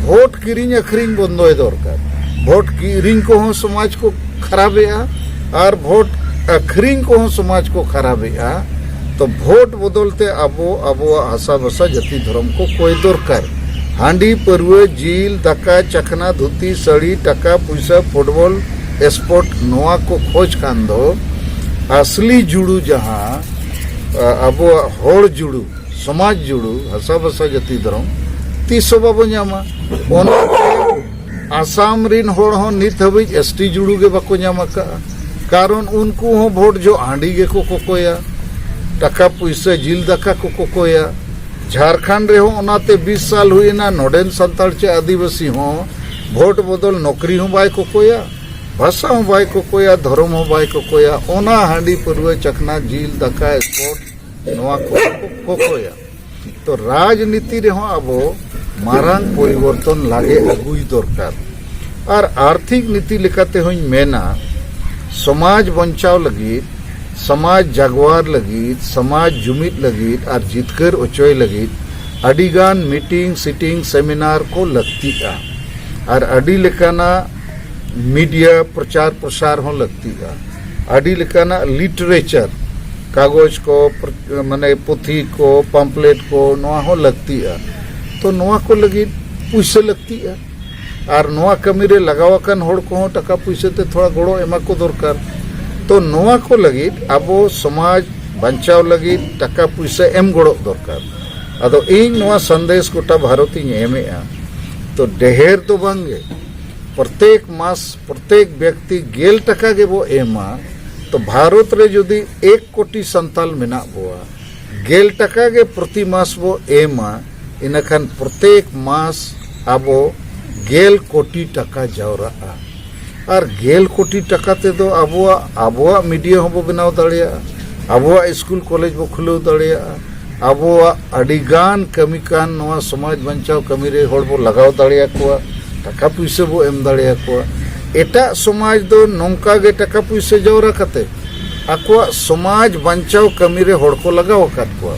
ᱵᱷᱳᱴ ᱠᱤᱨᱤᱧ ᱟᱹᱠᱷᱨᱤᱧ ᱵᱚᱱᱫᱚᱭ ᱫᱚᱨᱠᱟᱨ᱾ ᱵᱷᱳᱴ ᱠᱤᱨᱤᱧ ᱠᱚᱦᱚᱸ ᱥᱚᱢᱟᱡᱽ ᱠᱚ ᱠᱷᱟᱨᱟᱯᱮᱜᱼᱟ ᱟᱨ ᱵᱷᱳᱴ ᱟᱹᱠᱷᱨᱤᱧ ᱠᱚᱦᱚᱸ ᱥᱚᱢᱟᱡᱽ ᱠᱚ ᱠᱷᱟᱨᱟᱯᱮᱜᱼᱟ᱾ ᱛᱚ, ᱵᱷᱳᱴ ᱵᱚᱫᱚᱞ ᱛᱮ ᱟᱵᱚ ᱟᱵᱚᱣᱟᱜ ᱦᱟᱥᱟ, ᱵᱷᱟᱥᱟ, ᱡᱟᱹᱛᱤ, ᱫᱷᱚᱨᱚᱢ ᱠᱚ ᱠᱚᱭ ᱫᱚᱨᱠᱟᱨ᱾ ᱦᱟᱺᱰᱤ, ᱯᱟᱹᱨᱣᱟᱹ, ᱡᱤᱞ, ᱫᱟᱠᱟ, ᱪᱟᱠᱷᱱᱟ, ᱫᱷᱩᱛᱤ, ᱥᱟᱹᱲᱤ, ᱴᱟᱠᱟ, ᱯᱩᱭᱥᱟᱹ, ᱯᱷᱩᱴᱵᱚᱞ, ᱥᱯᱳᱨᱴ, ᱱᱚᱣᱟ ᱠᱚ ᱠᱷᱚᱡᱽ ᱠᱷᱟᱱ ᱫᱚ ᱟᱥᱞᱤ ᱡᱩᱲᱩ ᱡᱟᱦᱟᱸ, ᱟ, ᱟᱵᱚᱣᱟᱜ ᱦᱚᱲ ᱡᱩᱲᱩ, ᱥᱚᱢᱟᱡᱽ ᱡᱩᱲᱩ, ᱦᱟᱥᱟ, ᱵᱷᱟᱥᱟ, ᱡᱟᱹᱛᱤ, ᱫᱷᱚᱨᱚᱢ ᱛᱤᱥ ᱦᱚᱸ ᱵᱟᱵᱚ ᱧᱟᱢᱟ᱾ ᱚᱱᱟᱛᱮ ᱟᱥᱟᱢ ᱨᱤᱱ ᱦᱚᱲ ᱦᱚᱸ ᱱᱤᱛ ᱦᱟᱹᱵᱤᱡ ᱮᱥ ᱴᱤ ᱡᱩᱲᱩ ᱜᱮ ᱵᱟᱠᱚ ᱧᱟᱢ ᱟᱠᱟᱫᱼᱟ᱾ ᱠᱟᱨᱚᱱ ᱩᱱᱠᱩ ᱦᱚᱸ ᱵᱷᱳᱴ ᱡᱚᱦᱚᱜ ᱦᱟᱺᱰᱤ ᱜᱮᱠᱚ ᱠᱚᱠᱚᱭᱟ, ᱴᱟᱠᱟ ᱯᱩᱭᱥᱟᱹ, ᱡᱤᱞ ᱫᱟᱠᱟ ᱠᱚ ᱠᱚᱠᱚᱭᱟ᱾ ᱡᱷᱟᱲᱠᱷᱚᱸᱰ ᱨᱮᱦᱚᱸ ᱚᱱᱟᱛᱮ ᱵᱤᱥ ᱥᱟᱞ ᱦᱩᱭᱮᱱᱟ, ᱱᱚᱰᱮᱱ ᱥᱟᱱᱛᱟᱲ ᱪᱮ ᱟᱹᱫᱤᱵᱟᱹᱥᱤ ᱦᱚᱸ ᱵᱷᱳᱴ ᱵᱚᱫᱚᱞ ᱱᱚᱠᱨᱤ ᱦᱚᱸ ᱵᱟᱭ ᱠᱚᱠᱚᱭᱟ, ᱵᱷᱟᱥᱟ ᱦᱚᱸ ᱵᱟᱭ ᱠᱚᱠᱚᱭᱟ, ᱫᱷᱚᱨᱚᱢ ᱦᱚᱸ ᱵᱟᱭ ᱠᱚᱠᱚᱭᱟ᱾ ᱚᱱᱟ ᱦᱟᱺᱰᱤ, ᱯᱟᱹᱨᱣᱟᱹ, ᱪᱟᱠᱷᱱᱟ, ᱡᱤᱞ ᱫᱟᱠᱟ, ᱥᱯᱳᱨᱴ, ᱱᱚᱣᱟ ᱠᱚ ᱠᱚᱠᱚᱭᱟ᱾ ᱛᱚ, ᱨᱟᱡᱽᱱᱤᱛᱤ ᱨᱮᱦᱚᱸ ᱟᱵᱚ ᱢᱟᱨᱟᱝ ᱯᱚᱨᱤᱵᱚᱨᱛᱚᱱ ᱞᱟᱜᱮ ᱟᱹᱜᱩᱭ ᱫᱚᱨᱠᱟᱨ᱾ ᱟᱨ ᱟᱨᱛᱷᱤᱠ ᱱᱤᱛᱤ ᱞᱮᱠᱟᱛᱮ ᱦᱚᱸᱧ ᱢᱮᱱᱟ, ᱥᱚᱢᱟᱡᱽ ᱵᱚᱧᱪᱟᱣ ᱞᱟᱹᱜᱤᱫ, ᱥᱚᱢᱟᱡᱽ ᱡᱟᱜᱽᱣᱟᱨ ᱞᱟᱹᱜᱤᱫ, ᱥᱚᱢᱟᱡᱽ ᱡᱩᱢᱤᱫ ᱞᱟᱹᱜᱤᱫ ᱟᱨ ᱡᱤᱛᱠᱟᱹᱨ ᱚᱪᱚᱭ ᱞᱟᱹᱜᱤᱫ ᱟᱹᱰᱤᱜᱟᱱ ᱢᱤᱴᱤᱝ, ᱥᱤᱴᱤᱝ, ᱥᱮᱢᱤᱱᱟᱨ ᱠᱚ ᱞᱟᱹᱠᱛᱤᱜᱼᱟ᱾ ᱟᱨ ᱟᱹᱰᱤ ᱞᱮᱠᱟᱱᱟᱜ ᱢᱤᱰᱤᱭᱟ ᱯᱨᱚᱪᱟᱨ ᱯᱨᱚᱥᱟᱨ ᱦᱚᱸ ᱞᱟᱹᱠᱛᱤᱜᱼᱟ᱾ ᱟᱹᱰᱤ ᱞᱮᱠᱟᱱᱟᱜ ᱞᱤᱴᱟᱨᱮᱪᱟᱨ, ᱠᱟᱜᱚᱡᱽ ᱠᱚ, ᱯᱨᱚ-, ᱢᱟᱱᱮ ᱯᱩᱛᱷᱤ ᱠᱚ, ᱯᱟᱢᱯᱞᱮᱴ ᱠᱚ, ᱱᱚᱣᱟ ᱦᱚᱸ ᱞᱟᱹᱠᱛᱤᱜᱼᱟ᱾ ᱛᱚ, ᱱᱚᱣᱟ ᱠᱚ ᱞᱟᱹᱜᱤᱫ ᱯᱩᱭᱥᱟᱹ ᱞᱟᱹᱠᱛᱤᱜᱼᱟ᱾ ᱟᱨ ᱱᱚᱣᱟ ᱠᱟᱹᱢᱤ ᱨᱮ ᱞᱟᱜᱟᱣ ᱟᱠᱟᱱ ᱦᱚᱲ ᱠᱚᱦᱚᱸ ᱴᱟᱠᱟ ᱯᱩᱭᱥᱟᱹ ᱛᱮ ᱛᱷᱚᱲᱟ ᱜᱚᱲᱚ ᱮᱢᱟ ᱠᱚ ᱫᱚᱨᱠᱟᱨ᱾ ᱛᱚ ᱱᱚᱣᱟ ᱠᱚ ᱞᱟᱹᱜᱤᱫ ᱟᱵᱚ ᱥᱚᱢᱟᱡᱽ ᱵᱟᱧᱪᱟᱣ ᱞᱟᱹᱜᱤᱫ ᱴᱟᱠᱟ ᱯᱩᱭᱥᱟᱹ ᱮᱢ ᱜᱚᱲᱚᱜ ᱫᱚᱨᱠᱟᱨ᱾ ᱟᱫᱚ ᱤᱧ ᱱᱚᱣᱟ ᱥᱟᱸᱫᱮᱥ ᱜᱚᱴᱟ ᱵᱷᱟᱨᱚᱛ ᱤᱧ ᱮᱢᱮᱜᱼᱟ, ᱛᱚ ᱰᱷᱮᱨ ᱫᱚ ᱵᱟᱝᱜᱮ, ᱯᱨᱚᱛᱮᱠ ᱢᱟᱥ ᱯᱨᱚᱛᱮᱠ ᱵᱮᱠᱛᱤ ᱜᱮᱞ ᱴᱟᱠᱟ ᱜᱮᱵᱚ ᱮᱢᱟ᱾ ᱛᱚ ᱵᱷᱟᱨᱚᱛ ᱨᱮ ᱡᱩᱫᱤ ᱮᱠ ᱠᱳᱴᱤ ᱥᱟᱱᱛᱟᱞ ᱢᱮᱱᱟᱜ ᱵᱚᱣᱟ, ᱜᱮᱞ ᱴᱟᱠᱟ ᱜᱮ ᱯᱨᱚᱛᱤ ᱢᱟᱥ ᱵᱚ ᱮᱢᱟ, ᱤᱱᱟᱹᱠᱷᱟᱱ ᱯᱨᱚᱛᱮᱠ ᱢᱟᱥ ᱟᱵᱚ ᱜᱮᱞ ᱠᱳᱴᱤ ᱴᱟᱠᱟ ᱡᱟᱣᱨᱟᱜᱼᱟ᱾ ᱟᱨ ᱜᱮᱞ ᱠᱳᱴᱤ ᱴᱟᱠᱟ ᱛᱮᱫᱚ ᱟᱵᱚᱣᱟᱜ, ᱟᱵᱚᱣᱟᱜ ᱢᱤᱰᱤᱭᱟ ᱦᱚᱸᱵᱚ ᱵᱮᱱᱟᱣ ᱫᱟᱲᱮᱭᱟᱜᱼᱟ, ᱟᱵᱚᱣᱟᱜ ᱥᱠᱩᱞ ᱠᱚᱞᱮᱡᱽ ᱵᱚ ᱠᱷᱩᱞᱟᱹᱣ ᱫᱟᱲᱮᱭᱟᱜᱼᱟ, ᱟᱵᱚᱣᱟᱜ ᱟᱹᱰᱤᱜᱟᱱ ᱠᱟᱹᱢᱤ ᱠᱟᱱ ᱱᱚᱣᱟ ᱥᱚᱢᱟᱡᱽ ᱵᱟᱧᱪᱟᱣ ᱠᱟᱹᱢᱤ ᱨᱮ ᱦᱚᱲ ᱵᱚ ᱞᱟᱜᱟᱣ ᱫᱟᱲᱮᱭᱟᱠᱚᱣᱟ, ᱴᱟᱠᱟ ᱯᱩᱭᱥᱟᱹ ᱵᱚ ᱮᱢ ᱫᱟᱲᱮᱭᱟᱠᱚᱣᱟ᱾ ᱮᱴᱟᱜ ᱥᱚᱢᱟᱡᱽ ᱫᱚ ᱱᱚᱝᱠᱟ ᱜᱮ ᱴᱟᱠᱟ ᱯᱩᱭᱥᱟᱹ ᱡᱟᱣᱨᱟ ᱠᱟᱛᱮ ᱟᱠᱚᱣᱟᱜ ᱥᱚᱢᱟᱡᱽ ᱵᱟᱧᱪᱟᱣ ᱠᱟᱹᱢᱤ ᱨᱮ ᱦᱚᱲ ᱠᱚ ᱞᱟᱜᱟᱣ ᱟᱠᱟᱫ ᱠᱚᱣᱟ᱾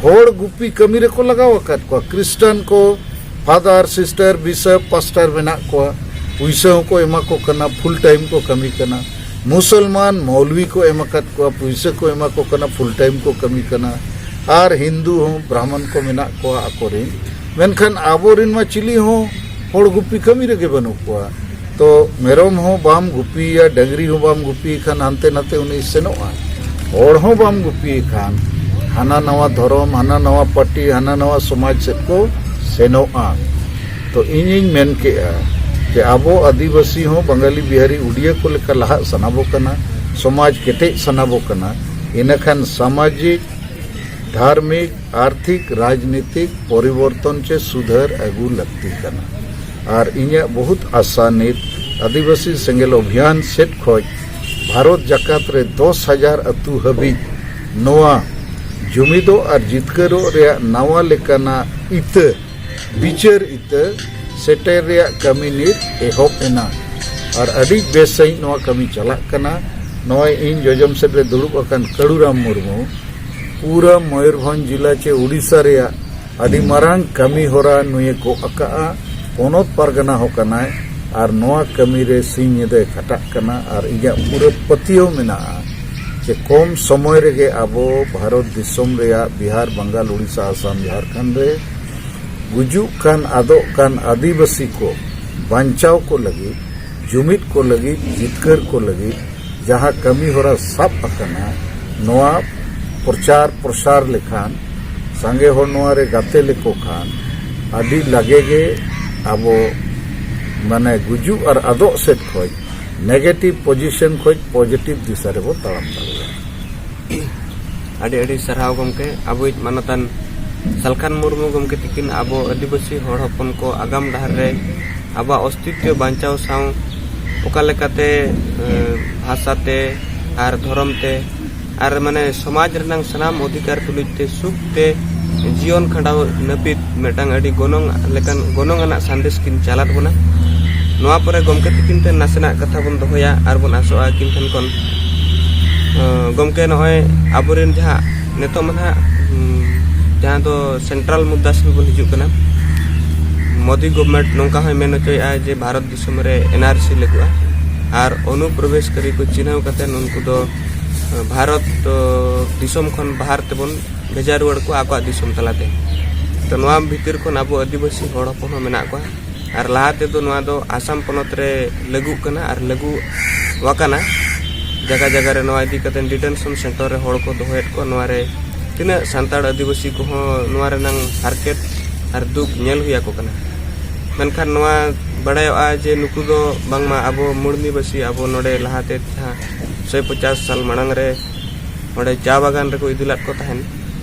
ᱦᱚᱲ ᱜᱩᱯᱤ ᱠᱟᱹᱢᱤ ᱨᱮᱠᱚ ᱞᱟᱜᱟᱣ ᱟᱠᱟᱫ ᱠᱚᱣᱟ᱾ ᱠᱷᱨᱤᱥᱴᱟᱱ ᱠᱚ ᱯᱷᱟᱫᱟᱨ, ᱥᱤᱥᱴᱟᱨ, ᱵᱤᱥᱚᱯ, ᱯᱟᱥᱴᱟᱨ ᱢᱮᱱᱟᱜ ᱠᱚᱣᱟ, ᱯᱩᱭᱥᱟᱹ ᱦᱚᱸᱠᱚ ᱮᱢᱟ ᱠᱚ ᱠᱟᱱᱟ, ᱯᱷᱩᱞ ᱴᱟᱭᱤᱢ ᱠᱚ ᱠᱟᱹᱢᱤ ᱠᱟᱱᱟ᱾ ᱢᱩᱥᱚᱞᱢᱟᱱ ᱢᱚᱞᱣᱤ ᱠᱚ ᱮᱢ ᱟᱠᱟᱫ ᱠᱚᱣᱟ, ᱯᱩᱭᱥᱟᱹ ᱠᱚ ᱮᱢᱟ ᱠᱚ ᱠᱟᱱᱟ, ᱯᱷᱩᱞ ᱴᱟᱭᱤᱢ ᱠᱚ ᱠᱟᱹᱢᱤ ᱠᱟᱱᱟ᱾ ᱟᱨ ᱦᱤᱱᱫᱩ ᱦᱚᱸ ᱵᱨᱟᱦᱢᱚᱱ ᱠᱚ ᱢᱮᱱᱟᱜ ᱠᱚᱣᱟ ᱟᱠᱚᱨᱮᱱ, ᱢᱮᱱᱠᱷᱟᱱ ᱟᱵᱚᱨᱮᱱ ᱢᱟ ᱪᱤᱞᱤ ᱦᱚᱸ ᱦᱚᱲ ᱜᱩᱯᱤ ᱠᱟᱹᱢᱤ ᱨᱮᱜᱮ ᱵᱟᱹᱱᱩᱜ ᱠᱚᱣᱟ᱾ ᱛᱚ ᱢᱮᱨᱚᱢ ᱦᱚᱸ ᱵᱟᱢ ᱜᱩᱯᱤᱭᱮᱭᱟ, ᱰᱟᱹᱝᱨᱤ ᱦᱚᱸ ᱵᱟᱢ ᱜᱩᱯᱤᱭᱮ ᱠᱷᱟᱱ ᱦᱟᱱᱛᱮ ᱱᱟᱛᱮ ᱩᱱᱤᱭ ᱥᱮᱱᱚᱜᱼᱟ᱾ ᱦᱚᱲ ᱦᱚᱸ ᱵᱟᱢ ᱜᱩᱯᱤᱭᱮ ᱠᱷᱟᱱ ᱦᱟᱱᱟ ᱱᱟᱣᱟ ᱫᱷᱚᱨᱚᱢ, ᱦᱟᱱᱟ ᱱᱟᱣᱟ ᱯᱟᱨᱴᱤ, ᱦᱟᱱᱟ ᱱᱟᱣᱟ ᱥᱚᱢᱟᱡᱽ ᱥᱮᱫ ᱠᱚ ᱥᱮᱱᱚᱜᱼᱟ᱾ ᱛᱚ ᱤᱧᱤᱧ ᱢᱮᱱ ᱠᱮᱜᱼᱟ ᱡᱮ ᱟᱵᱚ ᱟᱹᱫᱤᱵᱟᱹᱥᱤ ᱦᱚᱸ ᱵᱟᱝᱜᱟᱞᱤ, ᱵᱤᱦᱟᱨᱤ, ᱩᱰᱤᱭᱟᱹ ᱠᱚ ᱞᱮᱠᱟ ᱞᱟᱦᱟᱜ ᱥᱟᱱᱟ ᱵᱚ ᱠᱟᱱᱟ, ᱥᱚᱢᱟᱡᱽ ᱠᱮᱴᱮᱡ ᱥᱟᱱᱟ ᱵᱚ ᱠᱟᱱᱟ, ᱤᱱᱟᱹᱠᱷᱟᱱ ᱥᱟᱢᱟᱡᱤᱠ, ᱫᱷᱟᱨᱢᱤᱠ, ᱟᱨᱛᱷᱤᱠ, ᱨᱟᱡᱽᱱᱤᱛᱤᱠ ᱯᱚᱨᱤᱵᱚᱨᱛᱚᱱ ᱪᱮ ᱥᱩᱫᱷᱟᱹᱨ ᱟᱹᱜᱩ ᱞᱟᱹᱠᱛᱤ ᱠᱟᱱᱟ᱾ ᱟᱨ ᱤᱧᱟᱹᱜ ᱵᱚᱦᱩᱛ ᱟᱥᱟ ᱱᱤᱛ ᱟᱹᱫᱤᱵᱟᱹᱥᱤ ᱥᱮᱸᱜᱮᱞ ᱚᱵᱷᱤᱭᱟᱱ ᱥᱮᱫ ᱠᱷᱚᱱ ᱵᱷᱟᱨᱚᱛ ᱡᱟᱠᱟᱛ ᱨᱮ ᱫᱚᱥ ᱦᱟᱡᱟᱨ ᱟᱹᱛᱩ ᱦᱟᱹᱵᱤᱡ ᱱᱚᱣᱟ ᱡᱩᱢᱤᱫᱚᱜ ᱟᱨ ᱡᱤᱛᱠᱟᱹᱨᱚᱜ ᱨᱮᱭᱟᱜ ᱱᱟᱣᱟ ᱞᱮᱠᱟᱱᱟᱜ ᱤᱛᱟᱹ, ᱵᱤᱪᱟᱹᱨ ᱤᱛᱟᱹ ᱥᱮᱴᱮᱨ ᱨᱮᱭᱟᱜ ᱠᱟᱹᱢᱤ ᱱᱤᱛ ᱮᱦᱚᱵ ᱮᱱᱟ᱾ ᱟᱨ ᱟᱹᱰᱤ ᱵᱮᱥ ᱥᱟᱺᱦᱤᱡ ᱱᱚᱣᱟ ᱠᱟᱹᱢᱤ ᱪᱟᱞᱟᱜ ᱠᱟᱱᱟ᱾ ᱱᱚᱜᱼᱚᱭ ᱤᱧ ᱡᱚᱡᱚᱢ ᱥᱮᱫ ᱨᱮ ᱫᱩᱲᱩᱵ ᱟᱠᱟᱱ ᱠᱟᱹᱲᱩᱨᱟᱢ ᱢᱩᱨᱢᱩ ᱯᱩᱨᱟᱹ ᱢᱚᱭᱩᱨᱵᱷᱚᱸᱡᱽ ᱡᱤᱞᱟ ᱪᱮ ᱩᱰᱤᱥᱟ ᱨᱮᱭᱟᱜ ᱟᱹᱰᱤ ᱢᱟᱨᱟᱝ ᱠᱟᱹᱢᱤ ᱦᱚᱨᱟ ᱱᱩᱭᱮ ᱜᱚᱜ ᱟᱠᱟᱜᱼᱟ᱾ ᱯᱚᱱᱚᱛ ᱯᱟᱨᱜᱟᱱᱟ ᱦᱚᱸ ᱠᱟᱱᱟᱭ ᱟᱨ ᱱᱚᱣᱟ ᱠᱟᱹᱢᱤ ᱨᱮ ᱥᱤᱧ ᱧᱤᱫᱟᱹᱭ ᱠᱷᱟᱴᱟᱜ ᱠᱟᱱᱟ᱾ ᱟᱨ ᱤᱧᱟᱹᱜ ᱯᱩᱨᱟᱹ ᱯᱟᱹᱛᱭᱟᱹᱣ ᱢᱮᱱᱟᱜᱼᱟ ᱡᱮ ᱠᱚᱢ ᱥᱚᱢᱚᱭ ᱨᱮᱜᱮ ᱟᱵᱚ ᱵᱷᱟᱨᱚᱛ ᱫᱤᱥᱚᱢ ᱨᱮᱭᱟᱜ ᱵᱤᱦᱟᱨ, ᱵᱟᱝᱜᱟᱞ, ᱩᱲᱤᱥᱥᱟ, ᱟᱥᱟᱢ, ᱡᱷᱟᱲᱠᱷᱚᱸᱰ ᱨᱮ ᱜᱩᱡᱩᱜ ᱠᱟᱱ, ᱟᱫᱚᱜ ᱠᱟᱱ ᱟᱹᱫᱤᱵᱟᱹᱥᱤ ᱠᱚ ᱵᱟᱧᱪᱟᱣ ᱠᱚ ᱞᱟᱹᱜᱤᱫ, ᱡᱩᱢᱤᱫ ᱠᱚ ᱞᱟᱹᱜᱤᱫ, ᱡᱤᱛᱠᱟᱹᱨ ᱠᱚ ᱞᱟᱹᱜᱤᱫ ᱡᱟᱦᱟᱸ ᱠᱟᱹᱢᱤ ᱦᱚᱨᱟ ᱥᱟᱵ ᱟᱠᱟᱱᱟ, ᱱᱚᱣᱟ ᱯᱨᱚᱪᱟᱨ ᱯᱨᱚᱥᱟᱨ ᱞᱮᱠᱷᱟᱱ, ᱥᱟᱸᱜᱮ ᱦᱚᱲ ᱱᱚᱣᱟ ᱨᱮ ᱜᱟᱛᱮ ᱞᱮᱠᱚ ᱠᱷᱟᱱ, ᱟᱹᱰᱤ ᱞᱟᱜᱮ ᱜᱮ ᱟᱵᱚ ᱢᱟᱱᱮ ᱜᱩᱡᱩᱜ ᱟᱨ ᱟᱫᱚᱜ ᱥᱮᱫ ᱠᱷᱚᱡ negative position ᱠᱷᱚᱡ positive ᱫᱤᱥᱟ ᱨᱮᱵᱚ ᱛᱟᱲᱟᱢ ᱫᱟᱲᱮᱭᱟᱜᱼᱟ᱾ ᱟᱹᱰᱤ ᱟᱹᱰᱤ ᱥᱟᱨᱦᱟᱣ ᱜᱚᱢᱠᱮ, ᱟᱵᱚᱭᱤᱡ ᱢᱟᱱᱚᱛᱟᱱ ᱥᱟᱞᱠᱷᱟᱱ ᱢᱩᱨᱢᱩ ᱜᱚᱢᱠᱮ ᱛᱤᱠᱤᱱ ᱟᱵᱚ ᱟᱹᱫᱤᱵᱟᱹᱥᱤ ᱦᱚᱲ ᱦᱚᱯᱚᱱ ᱠᱚ ᱟᱜᱟᱢ ᱰᱟᱦᱟᱨ ᱨᱮ ᱟᱵᱚᱣᱟᱜ ᱚᱥᱛᱤᱛᱣᱚ ᱵᱟᱧᱪᱟᱣ ᱥᱟᱶ ᱚᱠᱟ ᱞᱮᱠᱟᱛᱮ ᱮ, ᱵᱷᱟᱥᱟ ᱛᱮ ᱟᱨ ᱫᱷᱚᱨᱚᱢ ᱛᱮ ᱟᱨ ᱢᱟᱱᱮ ᱥᱚᱢᱟᱡᱽ ᱨᱮᱱᱟᱝ ᱥᱟᱱᱟᱢ ᱚᱫᱷᱤᱠᱟᱨ ᱛᱩᱞᱩᱡ ᱛᱮ ᱥᱩᱠ ᱛᱮ ᱡᱤᱭᱚᱱ ᱠᱷᱟᱸᱰᱟᱣ ᱱᱟᱹᱯᱤᱛ ᱢᱤᱫᱴᱟᱝ ᱟᱹᱰᱤ ᱜᱚᱱᱚᱝ ᱞᱮᱠᱟᱱ ᱜᱚᱱᱚᱝ ᱟᱱᱟᱜ ᱥᱟᱸᱫᱮᱥ ᱠᱤᱱ ᱪᱟᱞᱟᱫ ᱵᱚᱱᱟ᱾ ᱱᱚᱣᱟ ᱯᱚᱨᱮ ᱜᱚᱢᱠᱮ ᱛᱤᱠᱤᱱ ᱴᱷᱮᱱ ᱱᱟᱥᱮᱱᱟᱜ ᱠᱟᱛᱷᱟ ᱵᱚᱱ ᱫᱚᱦᱚᱭᱟ ᱟᱨ ᱵᱚᱱ ᱟᱥᱚᱜᱼᱟ ᱟᱹᱠᱤᱱ ᱴᱷᱮᱱ ᱠᱷᱚᱱ ᱮ, ᱜᱚᱢᱠᱮ, ᱱᱚᱜᱼᱚᱭ ᱟᱵᱚᱨᱮᱱ ᱡᱟᱦᱟᱸ ᱱᱤᱛᱚᱜ ᱢᱟ ᱱᱟᱦᱟᱜ ᱩᱢ, ᱡᱟᱦᱟᱸ ᱫᱚ ᱥᱮᱱᱴᱨᱟᱞ ᱢᱩᱫᱽᱫᱟ ᱥᱮᱫ ᱵᱚᱱ ᱦᱤᱡᱩᱜ ᱠᱟᱱᱟ᱾ ᱢᱳᱫᱤ ᱜᱚᱵᱷᱢᱮᱱᱴ ᱱᱚᱝᱠᱟ ᱦᱚᱸᱭ ᱢᱮᱱ ᱦᱚᱪᱚᱭᱮᱫᱼᱟ ᱡᱮ ᱵᱷᱟᱨᱚᱛ ᱫᱤᱥᱚᱢ ᱨᱮ ᱮᱱᱟᱨᱥᱤ ᱞᱟᱹᱜᱩᱜᱼᱟ ᱟᱨ ᱚᱱᱩᱯᱨᱚᱵᱮᱥᱠᱟᱨᱤ ᱠᱚ ᱪᱤᱱᱦᱟᱹᱣ ᱠᱟᱛᱮ ᱩᱱᱠᱩ ᱫᱚ ᱮ, ᱵᱷᱟᱨᱚᱛ ᱫᱚ ᱫᱤᱥᱚᱢ ᱠᱷᱚᱱ ᱵᱟᱦᱟᱨ ᱛᱮᱵᱚᱱ ᱵᱷᱮᱡᱟ ᱨᱩᱣᱟᱹᱲ ᱠᱚᱣᱟ ᱟᱠᱚᱣᱟᱜ ᱫᱤᱥᱚᱢ ᱛᱟᱞᱟᱛᱮ᱾ ᱛᱚ ᱱᱚᱣᱟ ᱵᱷᱤᱛᱤᱨ ᱠᱷᱚᱱ ᱟᱵᱚ ᱟᱹᱫᱤᱵᱟᱹᱥᱤ ᱦᱚᱲ ᱦᱚᱯᱚᱱ ᱦᱚᱸ ᱢᱮᱱᱟᱜ ᱠᱚᱣᱟ᱾ ᱟᱨ ᱞᱟᱦᱟ ᱛᱮᱫᱚ ᱱᱚᱣᱟ ᱫᱚ ᱟᱥᱟᱢ ᱯᱚᱱᱚᱛ ᱨᱮ ᱞᱟᱹᱜᱩᱜ ᱠᱟᱱᱟ ᱟᱨ ᱞᱟᱹᱜᱩ ᱟᱠᱟᱱᱟ᱾ ᱡᱟᱭᱜᱟ ᱡᱟᱭᱜᱟ ᱨᱮ ᱱᱚᱣᱟ ᱤᱫᱤ ᱠᱟᱛᱮ ᱰᱤᱴᱮᱱᱥᱚᱱ ᱥᱮᱱᱴᱟᱨ ᱨᱮ ᱦᱚᱲ ᱠᱚ ᱫᱚᱦᱚᱭᱮᱫ ᱠᱚᱣᱟ᱾ ᱱᱚᱣᱟ ᱨᱮ ᱛᱤᱱᱟᱹᱜ ᱥᱟᱱᱛᱟᱲ ᱟᱹᱫᱤᱵᱟᱹᱥᱤ ᱠᱚᱦᱚᱸ ᱱᱚᱣᱟ ᱨᱮᱱᱟᱝ ᱦᱟᱨᱠᱮᱛ ᱟᱨ ᱫᱩᱠ ᱧᱮᱞ ᱦᱩᱭ ᱟᱠᱚ ᱠᱟᱱᱟ᱾ ᱢᱮᱱᱠᱷᱟᱱ ᱱᱚᱣᱟ ᱵᱟᱲᱟᱭᱚᱜᱼᱟ ᱡᱮ ᱱᱩᱠᱩ ᱫᱚ ᱵᱟᱝᱢᱟ ᱟᱵᱚ ᱢᱩᱲ ᱱᱤᱵᱟᱹᱥᱤ, ᱟᱵᱚ ᱱᱚᱰᱮ ᱞᱟᱦᱟᱛᱮ ᱡᱟᱦᱟᱸ ᱥᱚᱭ ᱯᱚᱪᱟᱥ ᱥᱟᱞ ᱢᱟᱲᱟᱝ ᱨᱮ ᱚᱸᱰᱮ ᱪᱟ ᱵᱟᱜᱟᱱ ᱨᱮᱠᱚ ᱤᱫᱤ ᱞᱮᱫ ᱠᱚ ᱛᱟᱦᱮᱱ,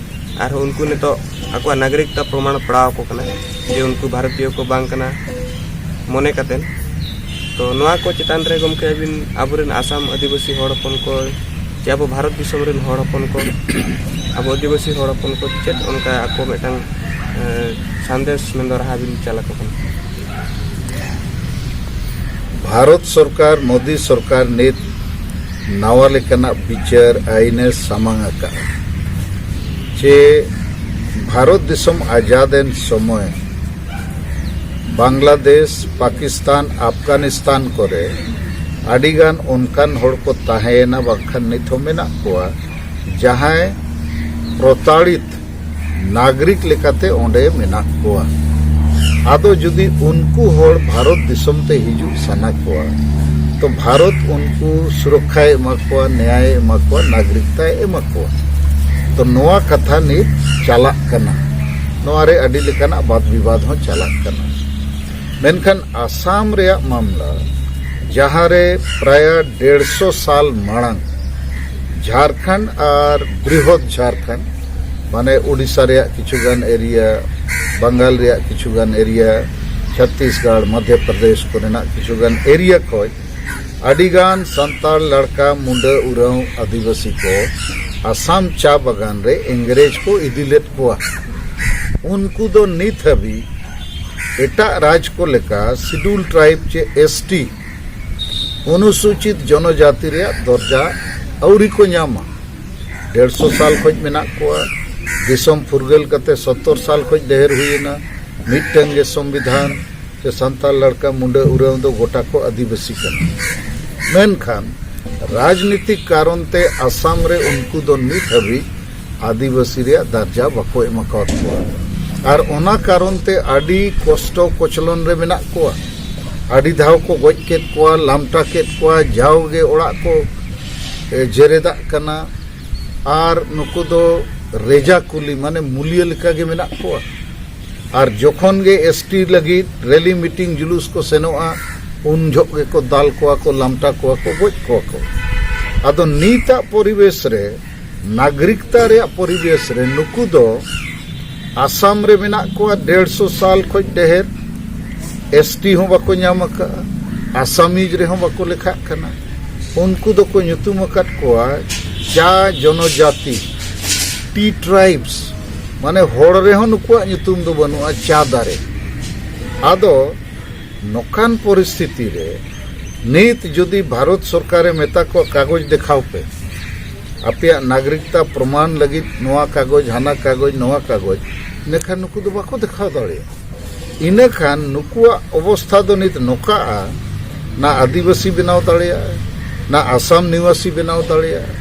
ᱟᱨᱦᱚᱸ ᱩᱱᱠᱩ ᱱᱤᱛᱚᱜ ᱟᱠᱚᱣᱟᱜ ᱱᱟᱜᱚᱨᱤᱠᱛᱟ ᱯᱨᱚᱢᱟᱬ ᱯᱟᱲᱟᱣ ᱟᱠᱚ ᱠᱟᱱᱟ ᱡᱮ ᱩᱱᱠᱩ ᱵᱷᱟᱨᱚᱛᱤᱭᱚ ᱠᱚ ᱵᱟᱝ ᱠᱟᱱᱟ ᱢᱚᱱᱮ ᱠᱟᱛᱮᱱ᱾ ᱛᱚ ᱱᱚᱣᱟ ᱠᱚ ᱪᱮᱛᱟᱱ ᱨᱮ ᱜᱚᱢᱠᱮ ᱟᱹᱵᱤᱱ ᱟᱵᱚᱨᱮᱱ ᱟᱥᱟᱢ ᱟᱹᱫᱤᱵᱟᱹᱥᱤ ᱦᱚᱲ ᱦᱚᱯᱚᱱ ᱠᱚ ᱪᱮ ᱟᱵᱚ ᱵᱷᱟᱨᱚᱛ ᱫᱤᱥᱚᱢ ᱨᱮᱱ ᱦᱚᱲ ᱦᱚᱯᱚᱱ ᱠᱚ, ᱟᱵᱚ ᱟᱹᱫᱤᱵᱟᱹᱥᱤ ᱦᱚᱲ ᱦᱚᱯᱚᱱ ᱠᱚ ᱪᱮᱫ ᱚᱱᱠᱟ ᱟᱠᱚ ᱢᱤᱫᱴᱟᱝ ᱮ, ᱥᱟᱸᱫᱮᱥ ᱢᱮᱱᱫᱚ ᱨᱟᱦᱟ ᱵᱤᱱ ᱪᱟᱞ ᱟᱠᱚ ᱠᱟᱱᱟ? ᱵᱷᱟᱨᱚᱛ ᱥᱚᱨᱠᱟᱨ, ᱢᱳᱫᱤ ᱥᱚᱨᱠᱟᱨ ᱱᱤᱛ ᱱᱟᱣᱟ ᱞᱮᱠᱟᱱᱟᱜ ᱵᱤᱪᱟᱹᱨ ᱟᱹᱭᱤᱱᱮ ᱥᱟᱢᱟᱝ ᱟᱠᱟᱫᱼᱟ ᱡᱮ ᱵᱷᱟᱨᱚᱛ ᱫᱤᱥᱚᱢ ᱟᱡᱟᱫ ᱮᱱ ᱥᱚᱢᱚᱭ ᱵᱟᱝᱞᱟᱫᱮᱥ, ᱯᱟᱠᱤᱥᱛᱟᱱ, ᱟᱯᱷᱜᱟᱱᱤᱥᱛᱟᱱ ᱠᱚᱨᱮ ᱟᱹᱰᱤᱜᱟᱱ ᱚᱱᱠᱟᱱ ᱦᱚᱲ ᱠᱚ ᱛᱟᱦᱮᱸᱭᱮᱱᱟ, ᱵᱟᱝᱠᱷᱟᱱ ᱱᱤᱛ ᱦᱚᱸ ᱢᱮᱱᱟᱜ ᱠᱚᱣᱟ, ᱡᱟᱦᱟᱸᱭ ᱯᱨᱚᱛᱟᱲᱤᱛ ᱱᱟᱜᱚᱨᱤᱠ ᱞᱮᱠᱟᱛᱮ ᱚᱸᱰᱮ ᱢᱮᱱᱟᱜ ᱠᱚᱣᱟ᱾ ᱟᱫᱚ ᱡᱩᱫᱤ ᱩᱱᱠᱩ ᱦᱚᱲ ᱵᱷᱟᱨᱚᱛ ᱫᱤᱥᱚᱢ ᱛᱮ ᱦᱤᱡᱩᱜ ᱥᱟᱱᱟ ᱠᱚᱣᱟ, ᱛᱚ ᱵᱷᱟᱨᱚᱛ ᱩᱱᱠᱩ ᱥᱩᱨᱚᱠᱠᱷᱟᱭ ᱮᱢᱟ ᱠᱚᱣᱟ, ᱱᱮᱭᱟᱭ ᱮᱢᱟ ᱠᱚᱣᱟ, ᱱᱟᱜᱚᱨᱤᱠᱛᱟᱭ ᱮᱢᱟ ᱠᱚᱣᱟ᱾ ᱛᱚ ᱱᱚᱣᱟ ᱠᱟᱛᱷᱟ ᱱᱤᱛ ᱪᱟᱞᱟᱜ ᱠᱟᱱᱟ᱾ ᱱᱚᱣᱟ ᱨᱮ ᱟᱹᱰᱤ ᱞᱮᱠᱟᱱᱟᱜ ᱵᱟᱫ ᱵᱤᱵᱟᱫ ᱦᱚᱸ ᱪᱟᱞᱟᱜ ᱠᱟᱱᱟ᱾ ᱢᱮᱱᱠᱷᱟᱱ ᱟᱥᱟᱢ ᱨᱮᱭᱟᱜ ᱢᱟᱢᱞᱟ, ᱡᱟᱦᱟᱸ ᱨᱮ ᱯᱨᱟᱭ ᱰᱮᱲᱥᱚ ᱥᱟᱞ ᱢᱟᱲᱟᱝ ᱡᱷᱟᱲᱠᱷᱚᱸᱰ ᱟᱨ ᱵᱨᱤᱦᱚᱫ ᱡᱷᱟᱲᱠᱷᱚᱸᱰ, ᱢᱟᱱᱮ ᱳᱰᱤᱥᱟ ᱨᱮᱭᱟᱜ ᱠᱤᱪᱷᱩ ᱜᱟᱱ ᱮᱨᱤᱭᱟ, ᱵᱟᱝᱜᱟᱞ ᱨᱮᱭᱟᱜ ᱠᱤᱪᱷᱩ ᱜᱟᱱ ᱮᱨᱤᱭᱟ, ᱪᱷᱚᱛᱤᱥᱜᱚᱲ, ᱢᱚᱫᱷᱭᱚ ᱯᱨᱚᱫᱮᱥ ᱠᱚᱨᱮᱱᱟᱜ ᱠᱤᱪᱷᱩ ᱜᱟᱱ ᱮᱨᱤᱭᱟ ᱠᱷᱚᱱ ᱟᱹᱰᱤᱜᱟᱱ ᱥᱟᱱᱛᱟᱲ ᱞᱟᱲᱠᱟ, ᱢᱩᱸᱰᱟᱹ, ᱩᱨᱟᱸᱣ ᱟᱹᱫᱤᱵᱟᱹᱥᱤ ᱠᱚ ᱟᱥᱟᱢ ᱪᱟ ᱵᱟᱜᱟᱱ ᱨᱮ ᱤᱝᱨᱮᱡᱽ ᱠᱚ ᱤᱫᱤ ᱞᱮᱫ ᱠᱚᱣᱟ᱾ ᱩᱱᱠᱩ ᱫᱚ ᱱᱤᱛ ᱦᱟᱹᱵᱤᱡ ᱮᱴᱟᱜ ᱨᱟᱡᱽ ᱠᱚ ᱞᱮᱠᱟ ᱥᱤᱰᱩᱞ ᱴᱨᱟᱭᱤᱵᱽ ᱪᱮ ᱮᱥ ᱴᱤ, ᱚᱱᱩᱥᱩᱪᱤᱛ ᱡᱚᱱᱚᱡᱟᱛᱤ ᱨᱮᱭᱟᱜ ᱫᱚᱨᱡᱟ ᱟᱹᱣᱨᱤ ᱠᱚ ᱧᱟᱢᱟ᱾ ᱰᱮᱲᱥᱚ ᱥᱟᱞ ᱠᱷᱚᱱ ᱢᱮᱱᱟᱜ ᱠᱚᱣᱟ᱾ ᱫᱤᱥᱚᱢ ᱯᱷᱩᱨᱜᱟᱹᱞ ᱠᱟᱛᱮ ᱥᱚᱛᱛᱚᱨ ᱥᱟᱞ ᱠᱷᱚᱱ ᱰᱷᱮᱨ ᱦᱩᱭᱮᱱᱟ᱾ ᱢᱤᱫᱴᱟᱝ ᱜᱮ ᱥᱚᱝᱵᱤᱫᱷᱟᱱ ᱥᱮ ᱥᱟᱱᱛᱟᱲ ᱞᱟᱲᱠᱟ ᱢᱩᱸᱰᱟᱹ ᱩᱨᱟᱸᱣ ᱫᱚ ᱜᱚᱴᱟ ᱠᱚ ᱟᱹᱫᱤᱵᱟᱹᱥᱤ ᱠᱟᱱᱟ᱾ ᱢᱮᱱᱠᱷᱟᱱ ᱨᱟᱡᱽᱱᱤᱛᱤᱠ ᱠᱟᱨᱚᱱ ᱛᱮ ᱟᱥᱟᱢ ᱨᱮ ᱩᱱᱠᱩ ᱫᱚ ᱱᱤᱛ ᱦᱟᱹᱵᱤᱡ ᱟᱹᱫᱤᱵᱟᱹᱥᱤ ᱨᱮᱭᱟᱜ ᱫᱟᱨᱡᱟ ᱵᱟᱠᱚ ᱮᱢ ᱟᱠᱟᱣᱟᱫ ᱠᱚᱣᱟ᱾ ᱟᱨ ᱚᱱᱟ ᱠᱟᱨᱚᱱ ᱛᱮ ᱟᱹᱰᱤ ᱠᱚᱥᱴᱚ ᱠᱚᱪᱞᱚᱱ ᱨᱮ ᱢᱮᱱᱟᱜ ᱠᱚᱣᱟ᱾ ᱟᱹᱰᱤ ᱫᱷᱟᱣ ᱠᱚ ᱜᱚᱡ ᱠᱮᱫ ᱠᱚᱣᱟ, ᱞᱟᱢᱴᱟ ᱠᱮᱫ ᱠᱚᱣᱟ, ᱡᱟᱣᱜᱮ ᱚᱲᱟᱜ ᱠᱚ, ᱮ, ᱡᱮᱨᱮᱫᱟᱜ ᱠᱟᱱᱟ᱾ ᱟᱨ ᱱᱩᱠᱩ ᱫᱚ ᱨᱮᱡᱟ ᱠᱩᱞᱤ, ᱢᱟᱱᱮ ᱢᱩᱞᱤᱭᱟᱹ ᱞᱮᱠᱟ ᱜᱮ ᱢᱮᱱᱟᱜ ᱠᱚᱣᱟ᱾ ᱟᱨ ᱡᱚᱠᱷᱚᱱ ᱜᱮ ᱮᱥ ᱴᱤ ᱞᱟᱹᱜᱤᱫ ᱨᱮᱞᱤ, ᱢᱤᱴᱤᱝ, ᱡᱩᱞᱩᱥ ᱠᱚ ᱥᱮᱱᱚᱜᱼᱟ, ᱩᱱ ᱡᱚᱦᱚᱜ ᱜᱮᱠᱚ ᱫᱟᱞ ᱠᱚᱣᱟ ᱠᱚ, ᱞᱟᱢᱴᱟ ᱠᱚᱣᱟ ᱠᱚ, ᱜᱚᱡ ᱠᱚᱣᱟ ᱠᱚ᱾ ᱟᱫᱚ ᱱᱤᱛᱟᱜ ᱯᱚᱨᱤᱵᱮᱥ ᱨᱮ, ᱱᱟᱜᱚᱨᱤᱠᱛᱟ ᱨᱮᱭᱟᱜ ᱯᱚᱨᱤᱵᱮᱥ ᱨᱮ ᱱᱩᱠᱩ ᱫᱚ ᱟᱥᱟᱢ ᱨᱮ ᱢᱮᱱᱟᱜ ᱠᱚᱣᱟ, ᱰᱮᱲᱥᱚ ᱥᱟᱞ ᱠᱷᱚᱱ ᱰᱷᱮᱨ᱾ ᱮᱥ ᱴᱤ ᱦᱚᱸ ᱵᱟᱠᱚ ᱧᱟᱢ ᱟᱠᱟᱫᱼᱟ, ᱟᱥᱟᱢᱤᱡ ᱨᱮᱦᱚᱸ ᱵᱟᱠᱚ ᱞᱮᱠᱷᱟᱜ ᱠᱟᱱᱟ᱾ ᱩᱱᱠᱩ ᱫᱚᱠᱚ ᱧᱩᱛᱩᱢ ᱟᱠᱟᱫ ᱠᱚᱣᱟ ᱪᱟ ᱡᱚᱱᱚᱡᱟᱛᱤ, ᱴᱤ ᱴᱨᱟᱭᱤᱵᱥ᱾ ᱢᱟᱱᱮ ᱦᱚᱲ ᱨᱮᱦᱚᱸ ᱱᱩᱠᱩᱣᱟᱜ ᱧᱩᱛᱩᱢ ᱫᱚ ᱵᱟᱹᱱᱩᱜᱼᱟ, ᱪᱟ ᱫᱟᱨᱮ᱾ ᱟᱫᱚ ᱱᱚᱝᱠᱟᱱ ᱯᱚᱨᱤᱥᱛᱷᱤᱛᱤ ᱨᱮ ᱱᱤᱛ ᱡᱩᱫᱤ ᱵᱷᱟᱨᱚᱛ ᱥᱚᱨᱠᱟᱨᱮ ᱢᱮᱛᱟ ᱠᱚᱣᱟ, "ᱠᱟᱜᱚᱡᱽ ᱫᱮᱠᱷᱟᱣ ᱯᱮ, ᱟᱯᱮᱭᱟᱜ ᱱᱟᱜᱚᱨᱤᱠᱛᱟ ᱯᱨᱚᱢᱟᱱ ᱞᱟᱹᱜᱤᱫ ᱱᱚᱣᱟ ᱠᱟᱜᱚᱡᱽ, ᱦᱟᱱᱟ ᱠᱟᱜᱚᱡᱽ, ᱱᱚᱣᱟ ᱠᱟᱜᱚᱡᱽ", ᱤᱱᱟᱹᱠᱷᱟᱱ ᱱᱩᱠᱩ ᱫᱚ ᱵᱟᱠᱚ ᱫᱮᱠᱷᱟᱣ ᱫᱟᱲᱮᱭᱟᱜᱼᱟ᱾ ᱤᱱᱟᱹᱠᱷᱟᱱ ᱱᱩᱠᱩᱣᱟᱜ ᱚᱵᱚᱥᱛᱷᱟ ᱫᱚ ᱱᱤᱛ ᱱᱚᱝᱠᱟᱜᱼᱟ, ᱱᱟ ᱟᱹᱫᱤᱵᱟᱹᱥᱤ ᱵᱮᱱᱟᱣ ᱫᱟᱲᱮᱭᱟᱜᱼᱟ, ᱱᱟ ᱟᱥᱟᱢ ᱱᱤᱣᱟᱥᱤ ᱵᱮᱱᱟᱣ ᱫᱟᱲᱮᱭᱟᱜᱼᱟ,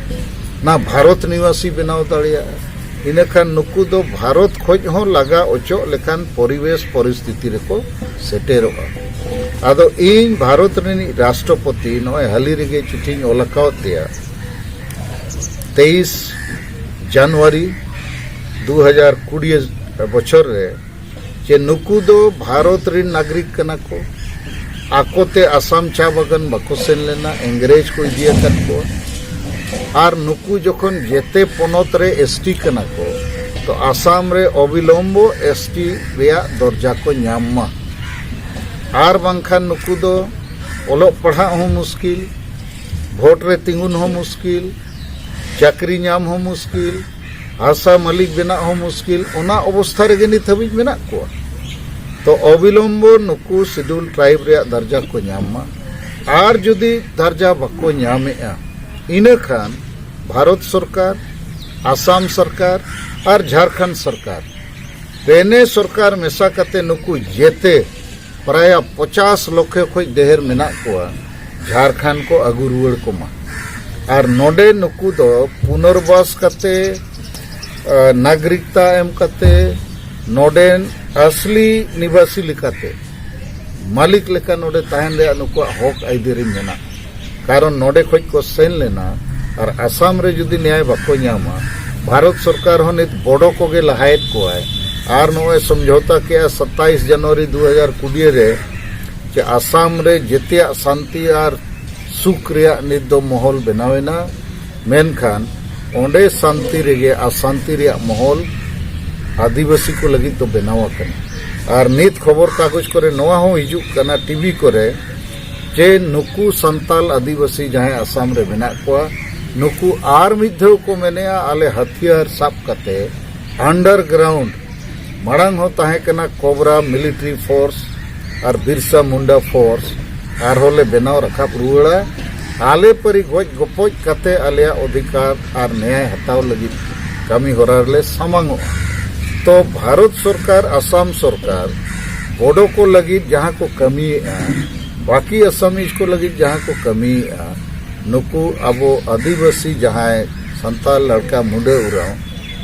ᱱᱟ ᱵᱷᱟᱨᱚᱛ ᱱᱤᱣᱟᱥᱤ ᱵᱮᱱᱟᱣ ᱫᱟᱲᱮᱭᱟᱜᱼᱟ, ᱤᱱᱟᱹᱠᱷᱟᱱ ᱱᱩᱠᱩ ᱫᱚ ᱵᱷᱟᱨᱚᱛ ᱠᱷᱚᱡ ᱦᱚᱸ ᱞᱟᱜᱟ ᱚᱪᱚᱜ ᱞᱮᱠᱟᱱ ᱯᱚᱨᱤᱵᱮᱥ ᱯᱚᱨᱤᱥᱛᱷᱤᱛᱤ ᱨᱮᱠᱚ ᱥᱮᱴᱮᱨᱚᱜᱼᱟ᱾ ᱟᱫᱚ ᱤᱧ ᱵᱷᱟᱨᱚᱛ ᱨᱤᱱᱤᱡ ᱨᱟᱥᱴᱨᱚᱯᱚᱛᱤ ᱱᱚᱜᱼᱚᱭ ᱦᱟᱹᱞᱤ ᱨᱮᱜᱮ ᱪᱤᱴᱷᱤᱧ ᱚᱞ ᱟᱠᱟᱣᱟᱫ ᱯᱮᱭᱟ, ᱛᱮᱭᱤᱥ ᱡᱟᱱᱩᱣᱟᱨᱤ ᱫᱩ ᱦᱟᱡᱟᱨ ᱠᱩᱲᱤ ᱵᱚᱪᱷᱚᱨ ᱨᱮ, ᱡᱮ ᱱᱩᱠᱩ ᱫᱚ ᱵᱷᱟᱨᱚᱛ ᱨᱤᱱ ᱱᱟᱜᱚᱨᱤᱠ ᱠᱟᱱᱟ ᱠᱚ, ᱟᱠᱚᱛᱮ ᱟᱥᱟᱢ ᱪᱟ ᱵᱟᱜᱟᱱ ᱵᱟᱠᱚ ᱥᱮᱱ ᱞᱮᱱᱟ, ᱤᱝᱨᱮᱡᱽ ᱠᱚ ᱤᱫᱤ ᱟᱠᱟᱫ ᱠᱚᱣᱟ᱾ ᱟᱨ ᱱᱩᱠᱩ ᱡᱚᱠᱷᱚᱱ ᱡᱮᱛᱮ ᱯᱚᱱᱚᱛ ᱨᱮ ᱮᱥᱴᱤ ᱠᱟᱱᱟ ᱠᱚ, ᱛᱚ ᱟᱥᱟᱢ ᱨᱮ ᱚᱵᱤᱞᱚᱢᱵᱚ ᱮᱥᱴᱤ ᱨᱮᱭᱟᱜ ᱫᱚᱨᱡᱟ ᱠᱚ ᱧᱟᱢ ᱢᱟ᱾ ᱟᱨ ᱵᱟᱝᱠᱷᱟᱱ ᱱᱩᱠᱩ ᱫᱚ ᱚᱞᱚᱜ ᱯᱟᱲᱦᱟᱜ ᱦᱚᱸ ᱢᱩᱥᱠᱤᱞ, ᱵᱷᱳᱴ ᱨᱮ ᱛᱤᱸᱜᱩᱱ ᱦᱚᱸ ᱢᱩᱥᱠᱤᱞ, ᱪᱟᱹᱠᱨᱤ ᱧᱟᱢ ᱦᱚᱸ ᱢᱩᱥᱠᱤᱞ, ᱦᱟᱥᱟ ᱢᱟᱹᱞᱤᱠ ᱵᱮᱱᱟᱜ ᱦᱚᱸ ᱢᱩᱥᱠᱤᱞ, ᱚᱱᱟ ᱚᱵᱚᱥᱛᱷᱟ ᱨᱮᱜᱮ ᱱᱤᱛ ᱦᱟᱹᱵᱤᱡ ᱢᱮᱱᱟᱜ ᱠᱚᱣᱟ᱾ ᱛᱚ ᱚᱵᱤᱞᱚᱢᱵᱚ ᱱᱩᱠᱩ ᱥᱤᱰᱩᱞ ᱴᱨᱟᱭᱤᱵ ᱨᱮᱭᱟᱜ ᱫᱟᱨᱡᱟ ᱠᱚ ᱧᱟᱢ ᱢᱟ᱾ ᱟᱨ ᱡᱩᱫᱤ ᱫᱟᱨᱡᱟ ᱵᱟᱠᱚ ᱧᱟᱢᱮᱜᱼᱟ, ᱤᱱᱟᱹᱠᱷᱟᱱ ᱵᱷᱟᱨᱚᱛ ᱥᱚᱨᱠᱟᱨ, ᱟᱥᱟᱢ ᱥᱚᱨᱠᱟᱨ ᱟᱨ ᱡᱷᱟᱲᱠᱷᱚᱸᱰ ᱥᱚᱨᱠᱟᱨ, ᱯᱮᱱᱮ ᱥᱚᱨᱠᱟᱨ ᱢᱮᱥᱟ ᱠᱟᱛᱮ ᱱᱩᱠᱩ ᱡᱮᱛᱮ ᱯᱨᱟᱭ ᱯᱚᱪᱟᱥ ᱞᱚᱠᱷᱮ ᱠᱷᱚᱡ ᱰᱷᱮᱨ ᱢᱮᱱᱟᱜ ᱠᱚᱣᱟ, ᱡᱷᱟᱲᱠᱷᱚᱸᱰ ᱠᱚ ᱟᱹᱜᱩ ᱨᱩᱣᱟᱹᱲ ᱠᱚᱢᱟ᱾ ᱟᱨ ᱱᱚᱰᱮ ᱱᱩᱠᱩ ᱫᱚ ᱯᱩᱱᱚᱨᱵᱟᱥ ᱠᱟᱛᱮ, ᱟ, ᱱᱟᱜᱚᱨᱤᱠᱛᱟ ᱮᱢ ᱠᱟᱛᱮ, ᱱᱚᱰᱮᱱ ᱟᱥᱞᱤ ᱱᱤᱵᱟᱥᱤ ᱞᱮᱠᱟᱛᱮ, ᱢᱟᱹᱞᱤᱠ ᱞᱮᱠᱟ ᱱᱚᱰᱮ ᱛᱟᱦᱮᱱ ᱨᱮᱭᱟᱜ ᱱᱩᱠᱩᱣᱟᱜ ᱦᱚᱠ ᱟᱹᱭᱫᱟᱹᱨᱤ ᱢᱮᱱᱟᱜᱼᱟ᱾ ᱠᱟᱨᱚᱱ ᱱᱚᱰᱮ ᱠᱷᱚᱡ ᱠᱚ ᱥᱮᱱ ᱞᱮᱱᱟ ᱟᱨ ᱟᱥᱟᱢ ᱨᱮ ᱡᱩᱫᱤ ᱱᱮᱭᱟᱭ ᱵᱟᱠᱚ ᱧᱟᱢᱟ, ᱵᱷᱟᱨᱚᱛ ᱥᱚᱨᱠᱟᱨ ᱦᱚᱸ ᱱᱤᱛ ᱵᱚᱰᱚ ᱠᱚᱜᱮ ᱞᱟᱦᱟᱭᱮᱫ ᱠᱚᱣᱟᱭ᱾ ᱟᱨ ᱱᱚᱜᱼᱚᱭ ᱥᱚᱢᱡᱷᱚᱛᱟ ᱠᱮᱜᱼᱟ ᱥᱟᱛᱟᱭᱤᱥ ᱡᱟᱱᱩᱣᱟᱨᱤ ᱫᱩ ᱦᱟᱡᱟᱨ ᱠᱩᱲᱤ ᱨᱮ, ᱡᱮ ᱟᱥᱟᱢ ᱨᱮ ᱡᱮᱛᱮᱭᱟᱜ ᱥᱟᱱᱛᱤ ᱟᱨ ᱥᱩᱠ ᱨᱮᱭᱟᱜ ᱱᱤᱛ ᱫᱚ ᱢᱚᱦᱚᱞ ᱵᱮᱱᱟᱣ ᱮᱱᱟ, ᱢᱮᱱᱠᱷᱟᱱ ᱚᱸᱰᱮ ᱥᱟᱱᱛᱤ ᱨᱮᱜᱮ ᱟᱥᱟᱱᱛᱤ ᱨᱮᱭᱟᱜ ᱢᱚᱦᱚᱞ ᱟᱹᱫᱤᱵᱟᱹᱥᱤ ᱠᱚ ᱞᱟᱹᱜᱤᱫ ᱫᱚ ᱵᱮᱱᱟᱣ ᱟᱠᱟᱱᱟ᱾ ᱟᱨ ᱱᱤᱛ ᱠᱷᱚᱵᱚᱨ ᱠᱟᱜᱚᱡᱽ ᱠᱚᱨᱮ ᱱᱚᱣᱟ ᱦᱚᱸ ᱦᱤᱡᱩᱜ ᱠᱟᱱᱟ, ᱴᱤᱵᱷᱤ ᱠᱚᱨᱮ, ᱡᱮ ᱱᱩᱠᱩ ᱥᱟᱱᱛᱟᱞ ᱟᱹᱫᱤᱵᱟᱹᱥᱤ ᱡᱟᱦᱟᱸᱭ ᱟᱥᱟᱢ ᱨᱮ ᱢᱮᱱᱟᱜ ᱠᱚᱣᱟ, ᱱᱩᱠᱩ ᱟᱨ ᱢᱤᱫ ᱫᱷᱟᱣ ᱠᱚ ᱢᱮᱱᱮᱜᱼᱟ, ᱟᱞᱮ ᱦᱟᱛᱤᱭᱟᱨ ᱥᱟᱵ ᱠᱟᱛᱮ underground, ᱢᱟᱲᱟᱝ ᱦᱚᱸ ᱛᱟᱦᱮᱸ ᱠᱟᱱᱟ ᱠᱳᱵᱨᱟ ᱢᱤᱞᱤᱴᱟᱨᱤ ᱯᱷᱳᱨᱥ ᱟᱨ ᱵᱤᱨᱥᱟ ᱢᱩᱱᱰᱟ ᱯᱷᱳᱨᱥ, ᱟᱨᱦᱚᱸ ᱞᱮ ᱵᱮᱱᱟᱣ ᱨᱟᱠᱟᱵ ᱨᱩᱣᱟᱹᱲᱟ᱾ ᱟᱞᱮ ᱯᱟᱹᱨᱤ ᱜᱚᱡ ᱜᱚᱯᱚᱡ ᱠᱟᱛᱮ ᱟᱞᱮᱭᱟᱜ ᱚᱫᱷᱤᱠᱟᱨ ᱟᱨ ᱱᱮᱭᱟᱭ ᱦᱟᱛᱟᱣ ᱞᱟᱹᱜᱤᱫ ᱠᱟᱹᱢᱤ ᱦᱚᱨᱟ ᱨᱮᱞᱮ ᱥᱟᱢᱟᱝᱚᱜᱼᱟ᱾ ᱛᱚ ᱵᱷᱟᱨᱚᱛ ᱥᱚᱨᱠᱟᱨ, ᱟᱥᱟᱢ ᱥᱚᱨᱠᱟᱨ ᱵᱚᱰᱚ ᱠᱚ ᱞᱟᱹᱜᱤᱫ ᱡᱟᱦᱟᱸ ᱠᱚ ᱠᱟᱹᱢᱤᱭᱮᱫᱼᱟ, ᱵᱟᱹᱠᱤ ᱟᱥᱟᱢᱤᱡ ᱠᱚ ᱞᱟᱹᱜᱤᱫ ᱡᱟᱦᱟᱸ ᱠᱚ ᱠᱟᱹᱢᱤᱭᱮᱫᱼᱟ, ᱱᱩᱠᱩ ᱟᱵᱚ ᱟᱹᱫᱤᱵᱟᱹᱥᱤ ᱡᱟᱦᱟᱸᱭ ᱥᱟᱱᱛᱟᱲ ᱞᱟᱲᱠᱟ ᱢᱩᱰᱟᱹ ᱩᱨᱟᱣ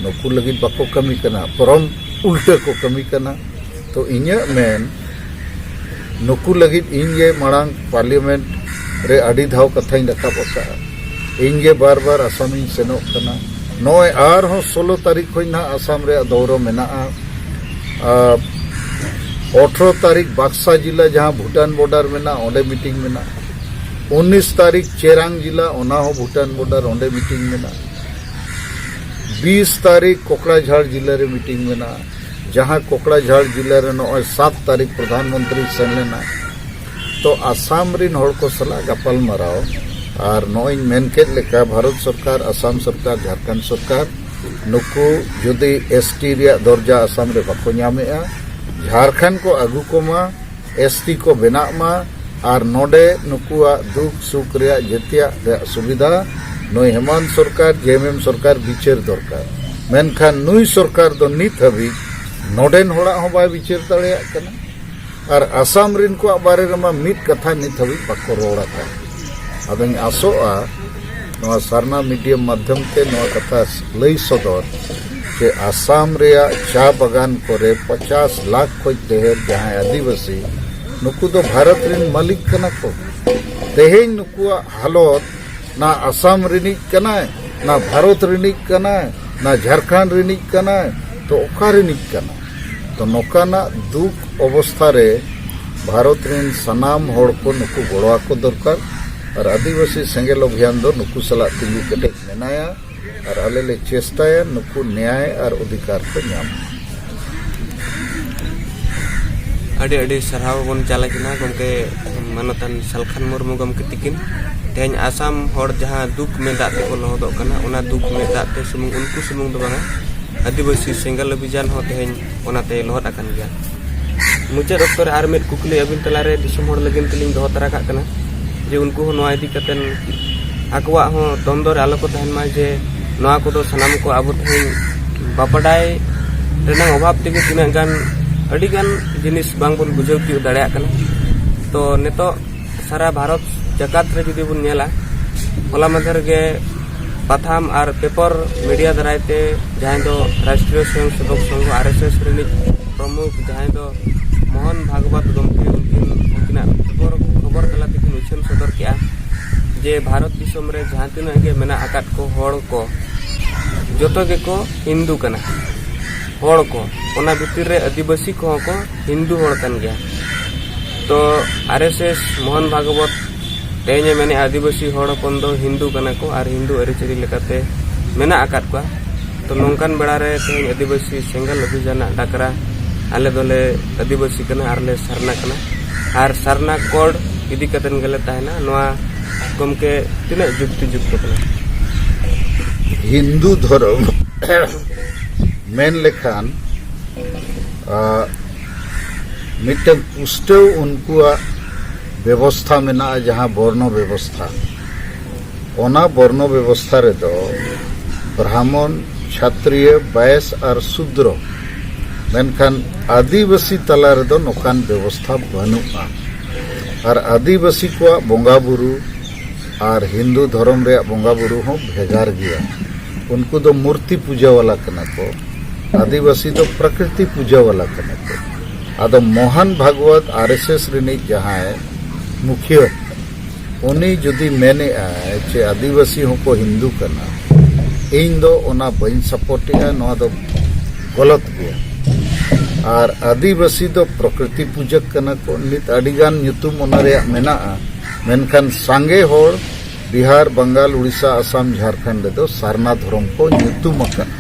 ᱱᱩᱠᱩ ᱞᱟᱹᱜᱤᱫ ᱵᱟᱠᱚ ᱠᱟᱹᱢᱤ ᱠᱟᱱᱟ, ᱵᱚᱨᱚᱝ ᱩᱞᱴᱟᱹ ᱠᱚ ᱠᱟᱹᱢᱤ ᱠᱟᱱᱟ᱾ ᱛᱚ ᱤᱧᱟᱹᱜ ᱢᱮᱱ, ᱱᱩᱠᱩ ᱞᱟᱹᱜᱤᱫ ᱤᱧ ᱜᱮ ᱢᱟᱲᱟᱝ ᱯᱟᱨᱞᱤᱭᱟᱢᱮᱱᱴ ᱨᱮ ᱟᱹᱰᱤ ᱫᱷᱟᱣ ᱠᱟᱛᱷᱟᱧ ᱨᱟᱠᱟᱵ ᱟᱠᱟᱫᱼᱟ᱾ ᱤᱧ ᱜᱮ ᱵᱟᱨ ᱵᱟᱨ ᱟᱥᱟᱢᱤᱧ ᱥᱮᱱᱚᱜ ᱠᱟᱱᱟ᱾ ᱱᱚᱜᱼᱚᱭ ᱟᱨᱦᱚᱸ ᱥᱳᱞᱳ ᱛᱟᱹᱨᱤᱠᱷ ᱠᱷᱚᱱ ᱱᱟᱦᱟᱜ ᱟᱥᱟᱢ ᱨᱮᱭᱟᱜ ᱫᱚᱣᱨᱚ ᱢᱮᱱᱟᱜᱼᱟ᱾ ᱟᱨ ᱟᱴᱷᱨᱚ ᱛᱟᱹᱨᱤᱠᱷ ᱵᱟᱠᱥᱟ ᱡᱤᱞᱟ, ᱡᱟᱦᱟᱸ ᱵᱷᱩᱴᱟᱱ ᱵᱚᱰᱟᱨ ᱢᱮᱱᱟᱜᱼᱟ, ᱚᱸᱰᱮ ᱢᱤᱴᱤᱝ ᱢᱮᱱᱟᱜᱼᱟ᱾ ᱩᱱᱤᱥ ᱛᱟᱹᱨᱤᱠᱷ ᱪᱮᱨᱟᱝ ᱡᱤᱞᱟ, ᱚᱱᱟ ᱦᱚᱸ ᱵᱷᱩᱴᱟᱱ ᱵᱚᱰᱟᱨ, ᱚᱸᱰᱮ ᱢᱤᱴᱤᱝ ᱢᱮᱱᱟᱜᱼᱟ᱾ ᱵᱤᱥ ᱛᱟᱹᱨᱤᱠᱷ ᱠᱚᱠᱲᱟᱡᱷᱟᱲ ᱡᱤᱞᱟ ᱨᱮ ᱢᱤᱴᱤᱝ ᱢᱮᱱᱟᱜᱼᱟ, ᱡᱟᱦᱟᱸ ᱠᱚᱠᱲᱟᱡᱷᱟᱲ ᱡᱤᱞᱟ ᱨᱮ ᱱᱚᱜᱼᱚᱭ ᱥᱟᱛ ᱛᱟᱹᱨᱤᱠᱷ ᱯᱨᱚᱫᱷᱟᱱ ᱢᱚᱱᱛᱨᱤ ᱥᱮᱱ ᱞᱮᱱᱟ᱾ ᱛᱚ ᱟᱥᱟᱢ ᱨᱤᱱ ᱦᱚᱲ ᱠᱚ ᱥᱟᱞᱟᱜ ᱜᱟᱯᱟᱞ ᱢᱟᱨᱟᱣ, ᱟᱨ ᱱᱚᱜᱼᱚᱭ ᱤᱧ ᱢᱮᱱ ᱠᱮᱫ ᱞᱮᱠᱟ, ᱵᱷᱟᱨᱚᱛ ᱥᱚᱨᱠᱟᱨ, ᱟᱥᱟᱢ ᱥᱚᱨᱠᱟᱨ, ᱡᱷᱟᱲᱠᱷᱚᱸᱰ ᱥᱚᱨᱠᱟᱨ, ᱱᱩᱠᱩ ᱡᱩᱫᱤ ᱮᱥ ᱴᱤ ᱨᱮᱭᱟᱜ ᱫᱚᱨᱡᱟ ᱟᱥᱟᱢ ᱨᱮ ᱵᱟᱠᱚ ᱧᱟᱢᱮᱜᱼᱟ, ᱡᱷᱟᱲᱠᱷᱚᱸᱰ ᱠᱚ ᱟᱹᱜᱩ ᱠᱚᱢᱟ, ᱮᱥ ᱴᱤ ᱠᱚ ᱵᱮᱱᱟᱜ ᱢᱟ, ᱟᱨ ᱱᱚᱰᱮ ᱱᱩᱠᱩᱣᱟᱜ ᱫᱩᱠ ᱥᱩᱠ ᱨᱮᱭᱟᱜ ᱡᱮᱛᱮᱭᱟᱜ ᱨᱮᱭᱟᱜ ᱥᱩᱵᱤᱫᱷᱟ ᱱᱩᱭ ᱦᱮᱢᱟᱱᱛ ᱥᱚᱨᱠᱟᱨ, ᱡᱮ ᱮᱢ ᱮᱢ ᱥᱚᱨᱠᱟᱨ ᱵᱤᱪᱟᱹᱨ ᱫᱚᱨᱠᱟᱨ᱾ ᱢᱮᱱᱠᱷᱟᱱ ᱱᱩᱭ ᱥᱚᱨᱠᱟᱨ ᱫᱚ ᱱᱤᱛ ᱦᱟᱹᱵᱤᱡ ᱱᱚᱰᱮᱱ ᱦᱚᱲᱟᱜ ᱦᱚᱸ ᱵᱟᱭ ᱵᱤᱪᱟᱹᱨ ᱫᱟᱲᱮᱭᱟᱜ ᱠᱟᱱᱟ, ᱟᱨ ᱟᱥᱟᱢ ᱨᱤᱱ ᱠᱚᱣᱟᱜ ᱵᱟᱨᱮ ᱨᱮᱢᱟ ᱢᱤᱫ ᱠᱟᱛᱷᱟ ᱱᱤᱛ ᱦᱟᱹᱵᱤᱡ ᱵᱟᱠᱚ ᱨᱚᱲ ᱟᱠᱟᱫ᱾ ᱟᱫᱚᱧ ᱟᱥᱚᱜᱼᱟ, ᱱᱚᱣᱟ ᱥᱟᱨᱱᱟ ᱢᱤᱰᱤᱭᱟ ᱢᱟᱫᱽᱫᱷᱚᱢ ᱛᱮ ᱱᱚᱣᱟ ᱠᱟᱛᱷᱟ ᱞᱟᱹᱭ ᱥᱚᱫᱚᱨ, ᱡᱮ ᱟᱥᱟᱢ ᱨᱮᱭᱟᱜ ᱪᱟ ᱵᱟᱜᱟᱱ ᱠᱚᱨᱮ ᱯᱚᱪᱟᱥ ᱞᱟᱠᱷ ᱠᱷᱚᱱ ᱰᱷᱮᱨ ᱡᱟᱦᱟᱸᱭ ᱟᱹᱫᱤᱵᱟᱹᱥᱤ, ᱱᱩᱠᱩ ᱫᱚ ᱵᱷᱟᱨᱚᱛ ᱨᱤᱱ ᱢᱟᱹᱞᱤᱠ ᱠᱟᱱᱟ ᱠᱚ᱾ ᱛᱮᱦᱮᱧ ᱱᱩᱠᱩᱣᱟᱜ ᱦᱟᱞᱚᱛ, ᱱᱟ ᱟᱥᱟᱢ ᱨᱤᱱᱤᱡ ᱠᱟᱱᱟᱭ, ᱱᱟ ᱵᱷᱟᱨᱚᱛ ᱨᱤᱱᱤᱡ ᱠᱟᱱᱟᱭ, ᱱᱟ ᱡᱷᱟᱲᱠᱷᱚᱸᱰ ᱨᱤᱱᱤᱡ ᱠᱟᱱᱟᱭ, ᱛᱚ ᱚᱠᱟ ᱨᱤᱱᱤᱡ ᱠᱟᱱᱟ? ᱛᱚ ᱱᱚᱝᱠᱟᱱᱟᱜ ᱫᱩᱠ ᱚᱵᱚᱥᱛᱷᱟ ᱨᱮ ᱵᱷᱟᱨᱚᱛ ᱨᱤᱱ ᱥᱟᱱᱟᱢ ᱦᱚᱲ ᱠᱚ ᱱᱩᱠᱩ ᱜᱚᱲᱚ ᱟᱠᱚ ᱫᱚᱨᱠᱟᱨ᱾ ᱟᱨ ᱟᱹᱫᱤᱵᱟᱹᱥᱤ ᱥᱮᱸᱜᱮᱞ ᱚᱵᱷᱤᱭᱟᱱ ᱫᱚ ᱱᱩᱠᱩ ᱥᱟᱞᱟᱜ ᱛᱤᱸᱜᱩ ᱠᱮᱴᱮᱡ ᱢᱮᱱᱟᱭᱟ, ᱟᱨ ᱟᱞᱮ ᱞᱮ ᱪᱮᱥᱴᱟᱭᱟ ᱱᱩᱠᱩ ᱱᱮᱭᱟᱭ ᱟᱨ ᱚᱫᱷᱤᱠᱟᱨ ᱠᱚ ᱧᱟᱢ᱾ ᱟᱹᱰᱤ ᱟᱹᱰᱤ ᱥᱟᱨᱦᱟᱣ ᱵᱚᱱ ᱪᱟᱞ ᱟᱹᱠᱤᱱᱟ ᱜᱚᱢᱠᱮ, ᱢᱟᱱᱚᱛᱟᱱ ᱥᱟᱞᱠᱷᱟᱱ ᱢᱩᱨᱢᱩ ᱜᱚᱢᱠᱮ ᱛᱤᱠᱤᱱ᱾ ᱛᱮᱦᱮᱧ ᱟᱥᱟᱢ ᱦᱚᱲ ᱡᱟᱦᱟᱸ ᱫᱩᱠ ᱢᱮ ᱫᱟᱜ ᱛᱮᱠᱚ ᱞᱚᱦᱚᱫᱚᱜ ᱠᱟᱱᱟ, ᱚᱱᱟ ᱫᱩᱠ ᱢᱮ ᱫᱟᱜ ᱛᱮ ᱥᱩᱢᱩᱝ, ᱩᱱᱠᱩ ᱥᱩᱢᱩᱝ ᱫᱚ ᱵᱟᱝᱟ, ᱟᱹᱫᱤᱵᱟᱹᱥᱤ ᱥᱮᱸᱜᱮᱞ ᱚᱵᱷᱤᱡᱟᱱ ᱦᱚᱸ ᱛᱮᱦᱮᱧ ᱚᱱᱟᱛᱮ ᱞᱚᱦᱚᱫ ᱟᱠᱟᱱ ᱜᱮᱭᱟ᱾ ᱢᱩᱪᱟᱹᱫ ᱚᱠᱛᱚ ᱨᱮ ᱟᱨ ᱢᱤᱫ ᱠᱩᱠᱞᱤ ᱟᱹᱵᱤᱱ ᱛᱟᱞᱟᱨᱮ ᱫᱤᱥᱚᱢ ᱦᱚᱲ ᱞᱟᱹᱜᱤᱫ ᱛᱮᱞᱤᱧ ᱫᱚᱦᱚ ᱛᱟᱨᱟ ᱠᱟᱜ ᱠᱟᱱᱟ, ᱡᱮ ᱩᱱᱠᱩ ᱦᱚᱸ ᱱᱚᱣᱟ ᱤᱫᱤ ᱠᱟᱛᱮ ᱟᱠᱚᱣᱟᱜ ᱦᱚᱸ ᱫᱚᱱᱫᱚ ᱨᱮ ᱟᱞᱚ ᱠᱚ ᱛᱟᱦᱮᱱ ᱢᱟ, ᱡᱮ ᱱᱚᱣᱟ ᱠᱚᱫᱚ ᱥᱟᱱᱟᱢ ᱠᱚ ᱟᱵᱚ ᱛᱮᱦᱮᱧ ᱵᱟᱵᱟᱰᱟᱭ ᱨᱮᱱᱟᱜ ᱚᱵᱷᱟᱵ ᱛᱮᱜᱮ ᱛᱤᱱᱟᱹᱜ ᱜᱟᱱ, ᱟᱹᱰᱤ ᱜᱟᱱ ᱡᱤᱱᱤᱥ ᱵᱟᱝᱵᱚᱱ ᱵᱩᱡᱷᱟᱹᱣ ᱛᱤᱭᱳᱜ ᱫᱟᱲᱮᱭᱟᱜ ᱠᱟᱱᱟ᱾ ᱛᱚ ᱱᱤᱛᱚᱜ ᱥᱟᱨᱟ ᱵᱷᱟᱨᱚᱛ ᱡᱟᱠᱟᱛ ᱨᱮ ᱡᱩᱫᱤ ᱵᱚᱱ ᱧᱮᱞᱟ, ᱦᱚᱞᱟ ᱢᱟᱫᱷᱮᱨ ᱜᱮ ᱯᱟᱛᱷᱟᱢ ᱟᱨ ᱯᱮᱯᱟᱨ ᱢᱤᱰᱤᱭᱟ ᱫᱟᱨᱟᱭ ᱛᱮ ᱡᱟᱦᱟᱸᱭ ᱫᱚ ᱨᱟᱥᱴᱨᱤᱭᱚ ᱥᱚᱭᱚᱝ ᱥᱮᱵᱚᱠ ᱥᱚᱝᱜᱷᱚ, ᱟᱨ ᱮᱥ ᱮᱥ, ᱨᱤᱱᱤᱡ ᱯᱨᱚᱢᱩᱠᱷ, ᱡᱟᱦᱟᱸᱭ ᱫᱚ ᱢᱳᱦᱚᱱ ᱵᱷᱟᱜᱽᱣᱚᱛ ᱜᱚᱢᱠᱮ, ᱩᱱᱠᱤᱱ, ᱩᱱᱠᱤᱱᱟᱜ ᱯᱮᱯᱟᱨ ᱠᱷᱚᱵᱚᱨ ᱛᱟᱞᱟ ᱛᱮᱠᱤᱱ ᱩᱪᱷᱟᱹᱱ ᱥᱚᱫᱚᱨ ᱠᱮᱜᱼᱟ ᱡᱮ ᱵᱷᱟᱨᱚᱛ ᱫᱤᱥᱚᱢ ᱨᱮ ᱡᱟᱦᱟᱸ ᱛᱤᱱᱟᱹᱜ ᱜᱮ ᱢᱮᱱᱟᱜ ᱟᱠᱟᱫ ᱠᱚ ᱦᱚᱲ ᱠᱚ, ᱡᱚᱛᱚ ᱜᱮᱠᱚ ᱦᱤᱱᱫᱩ ᱠᱟᱱᱟ᱾ ᱦᱚᱲ ᱠᱚ, ᱚᱱᱟ ᱵᱷᱤᱛᱤᱨ ᱨᱮ ᱟᱹᱫᱤᱵᱟᱹᱥᱤ ᱠᱚᱦᱚᱸ ᱠᱚ ᱦᱤᱱᱫᱩ ᱦᱚᱲ ᱠᱟᱱ ᱜᱮᱭᱟ᱾ ᱛᱚ ᱟᱨ ᱮᱥ ᱮᱥ ᱢᱳᱦᱚᱱ ᱵᱷᱟᱜᱽᱣᱚᱛ ᱛᱮᱦᱮᱧ ᱮ ᱢᱮᱱᱮᱫᱼᱟ, ᱟᱹᱫᱤᱵᱟᱹᱥᱤ ᱦᱚᱲ ᱦᱚᱯᱚᱱ ᱫᱚ ᱦᱤᱱᱫᱩ ᱠᱟᱱᱟ ᱠᱚ ᱟᱨ ᱦᱤᱱᱫᱩ ᱟᱹᱨᱤᱪᱟᱹᱞᱤ ᱞᱮᱠᱟᱛᱮ ᱢᱮᱱᱟᱜ ᱟᱠᱟᱫ ᱠᱚᱣᱟ᱾ ᱛᱚ ᱱᱚᱝᱠᱟᱱ ᱵᱮᱲᱟ ᱨᱮ ᱛᱮᱦᱮᱧ ᱟᱹᱫᱤᱵᱟᱹᱥᱤ ᱥᱮᱸᱜᱮᱞ ᱚᱵᱷᱤᱡᱟᱱᱟᱜ ᱰᱟᱠᱨᱟ, ᱟᱞᱮ ᱫᱚᱞᱮ ᱟᱹᱫᱤᱵᱟᱹᱥᱤ ᱠᱟᱱᱟ ᱟᱨ ᱞᱮ ᱥᱟᱨᱱᱟ ᱠᱟᱱᱟ, ᱟᱨ ᱥᱟᱨᱱᱟ ᱠᱳᱰ ᱤᱫᱤ ᱠᱟᱛᱮᱫ ᱜᱮᱞᱮ ᱛᱟᱦᱮᱱᱟ᱾ ᱱᱚᱣᱟ ᱜᱚᱢᱠᱮ ᱛᱤᱱᱟᱹᱜ ᱡᱩᱠᱛᱤ ᱡᱩᱠᱛᱚ ᱠᱟᱱᱟ? ᱦᱤᱱᱫᱩ ᱫᱷᱚᱨᱚᱢ ᱢᱮᱱ ᱞᱮᱠᱷᱟᱱ, ᱟ, ᱢᱤᱫᱴᱟᱝ ᱯᱩᱥᱴᱟᱹᱣ ᱩᱱᱠᱩᱣᱟᱜ ᱵᱮᱵᱚᱥᱛᱷᱟ ᱢᱮᱱᱟᱜᱼᱟ, ᱡᱟᱦᱟᱸ ᱵᱚᱨᱱᱚ ᱵᱮᱵᱚᱥᱛᱷᱟ᱾ ᱚᱱᱟ ᱵᱚᱨᱱᱚ ᱵᱮᱵᱚᱥᱛᱷᱟ ᱨᱮᱫᱚ ᱵᱨᱟᱦᱢᱚᱱ, ᱪᱷᱟᱛᱨᱤᱭᱚ, ᱵᱟᱭᱮᱥ ᱟᱨ ᱥᱩᱫᱨᱚ, ᱢᱮᱱᱠᱷᱟᱱ ᱟᱹᱫᱤᱵᱟᱹᱥᱤ ᱛᱟᱞᱟ ᱨᱮᱫᱚ ᱱᱚᱝᱠᱟᱱ ᱵᱮᱵᱚᱥᱛᱷᱟ ᱵᱟᱹᱱᱩᱜᱼᱟ᱾ ᱟᱨ ᱟᱹᱫᱤᱵᱟᱹᱥᱤ ᱠᱚᱣᱟᱜ ᱵᱚᱸᱜᱟ ᱵᱩᱨᱩ ᱟᱨ ᱦᱤᱱᱫᱩ ᱫᱷᱚᱨᱚᱢ ᱨᱮᱭᱟᱜ ᱵᱚᱸᱜᱟ ᱵᱩᱨᱩ ᱦᱚᱸ ᱵᱷᱮᱜᱟᱨ ᱜᱮᱭᱟ᱾ ᱩᱱᱠᱩ ᱫᱚ ᱢᱩᱨᱛᱤ ᱯᱩᱡᱟᱹ ᱣᱟᱞᱟ ᱠᱟᱱᱟ ᱠᱚ, ᱟᱹᱫᱤᱵᱟᱹᱥᱤ ᱫᱚ ᱯᱨᱟᱠᱨᱤᱛᱤ ᱯᱩᱡᱟᱹ ᱣᱟᱞᱟ ᱠᱟᱱᱟ ᱠᱚ᱾ ᱟᱫᱚ ᱢᱳᱦᱚᱱ ᱵᱷᱟᱜᱽᱣᱚᱛ, ᱟᱨ ᱮᱥ ᱮᱥ ᱨᱤᱱᱤᱡ ᱡᱟᱦᱟᱸᱭ ᱢᱩᱠᱷᱤᱭᱟᱹ, ᱩᱱᱤ ᱡᱩᱫᱤ ᱢᱮᱱᱮᱜᱼᱟᱭ ᱡᱮ ᱟᱹᱫᱤᱵᱟᱹᱥᱤ ᱦᱚᱸᱠᱚ ᱦᱤᱱᱫᱩ ᱠᱟᱱᱟ, ᱤᱧ ᱫᱚ ᱚᱱᱟ ᱵᱟᱹᱧ ᱥᱟᱯᱳᱨᱴᱮᱜᱼᱟ, ᱱᱚᱣᱟ ᱫᱚ ᱜᱚᱞᱚᱛ ᱜᱮᱭᱟ᱾ ᱟᱨ ᱟᱹᱫᱤᱵᱟᱹᱥᱤ ᱫᱚ ᱯᱨᱚᱠᱨᱤᱛᱤ ᱯᱩᱡᱟᱹ ᱠᱟᱱᱟ ᱠᱚ, ᱱᱤᱛ ᱟᱹᱰᱤᱜᱟᱱ ᱧᱩᱛᱩᱢ ᱚᱱᱟ ᱨᱮᱭᱟᱜ ᱢᱮᱱᱟᱜᱼᱟ, ᱢᱮᱱᱠᱷᱟᱱ ᱥᱟᱸᱜᱮ ᱦᱚᱲ ᱵᱤᱦᱟᱨ, ᱵᱟᱝᱜᱟᱞ, ᱩᱲᱤᱥᱥᱟ, ᱟᱥᱟᱢ, ᱡᱷᱟᱲᱠᱷᱚᱸᱰ ᱨᱮᱫᱚ ᱥᱟᱨᱱᱟ ᱫᱷᱚᱨᱚᱢ ᱠᱚ ᱧᱩᱛᱩᱢ ᱟᱠᱟᱱᱟ᱾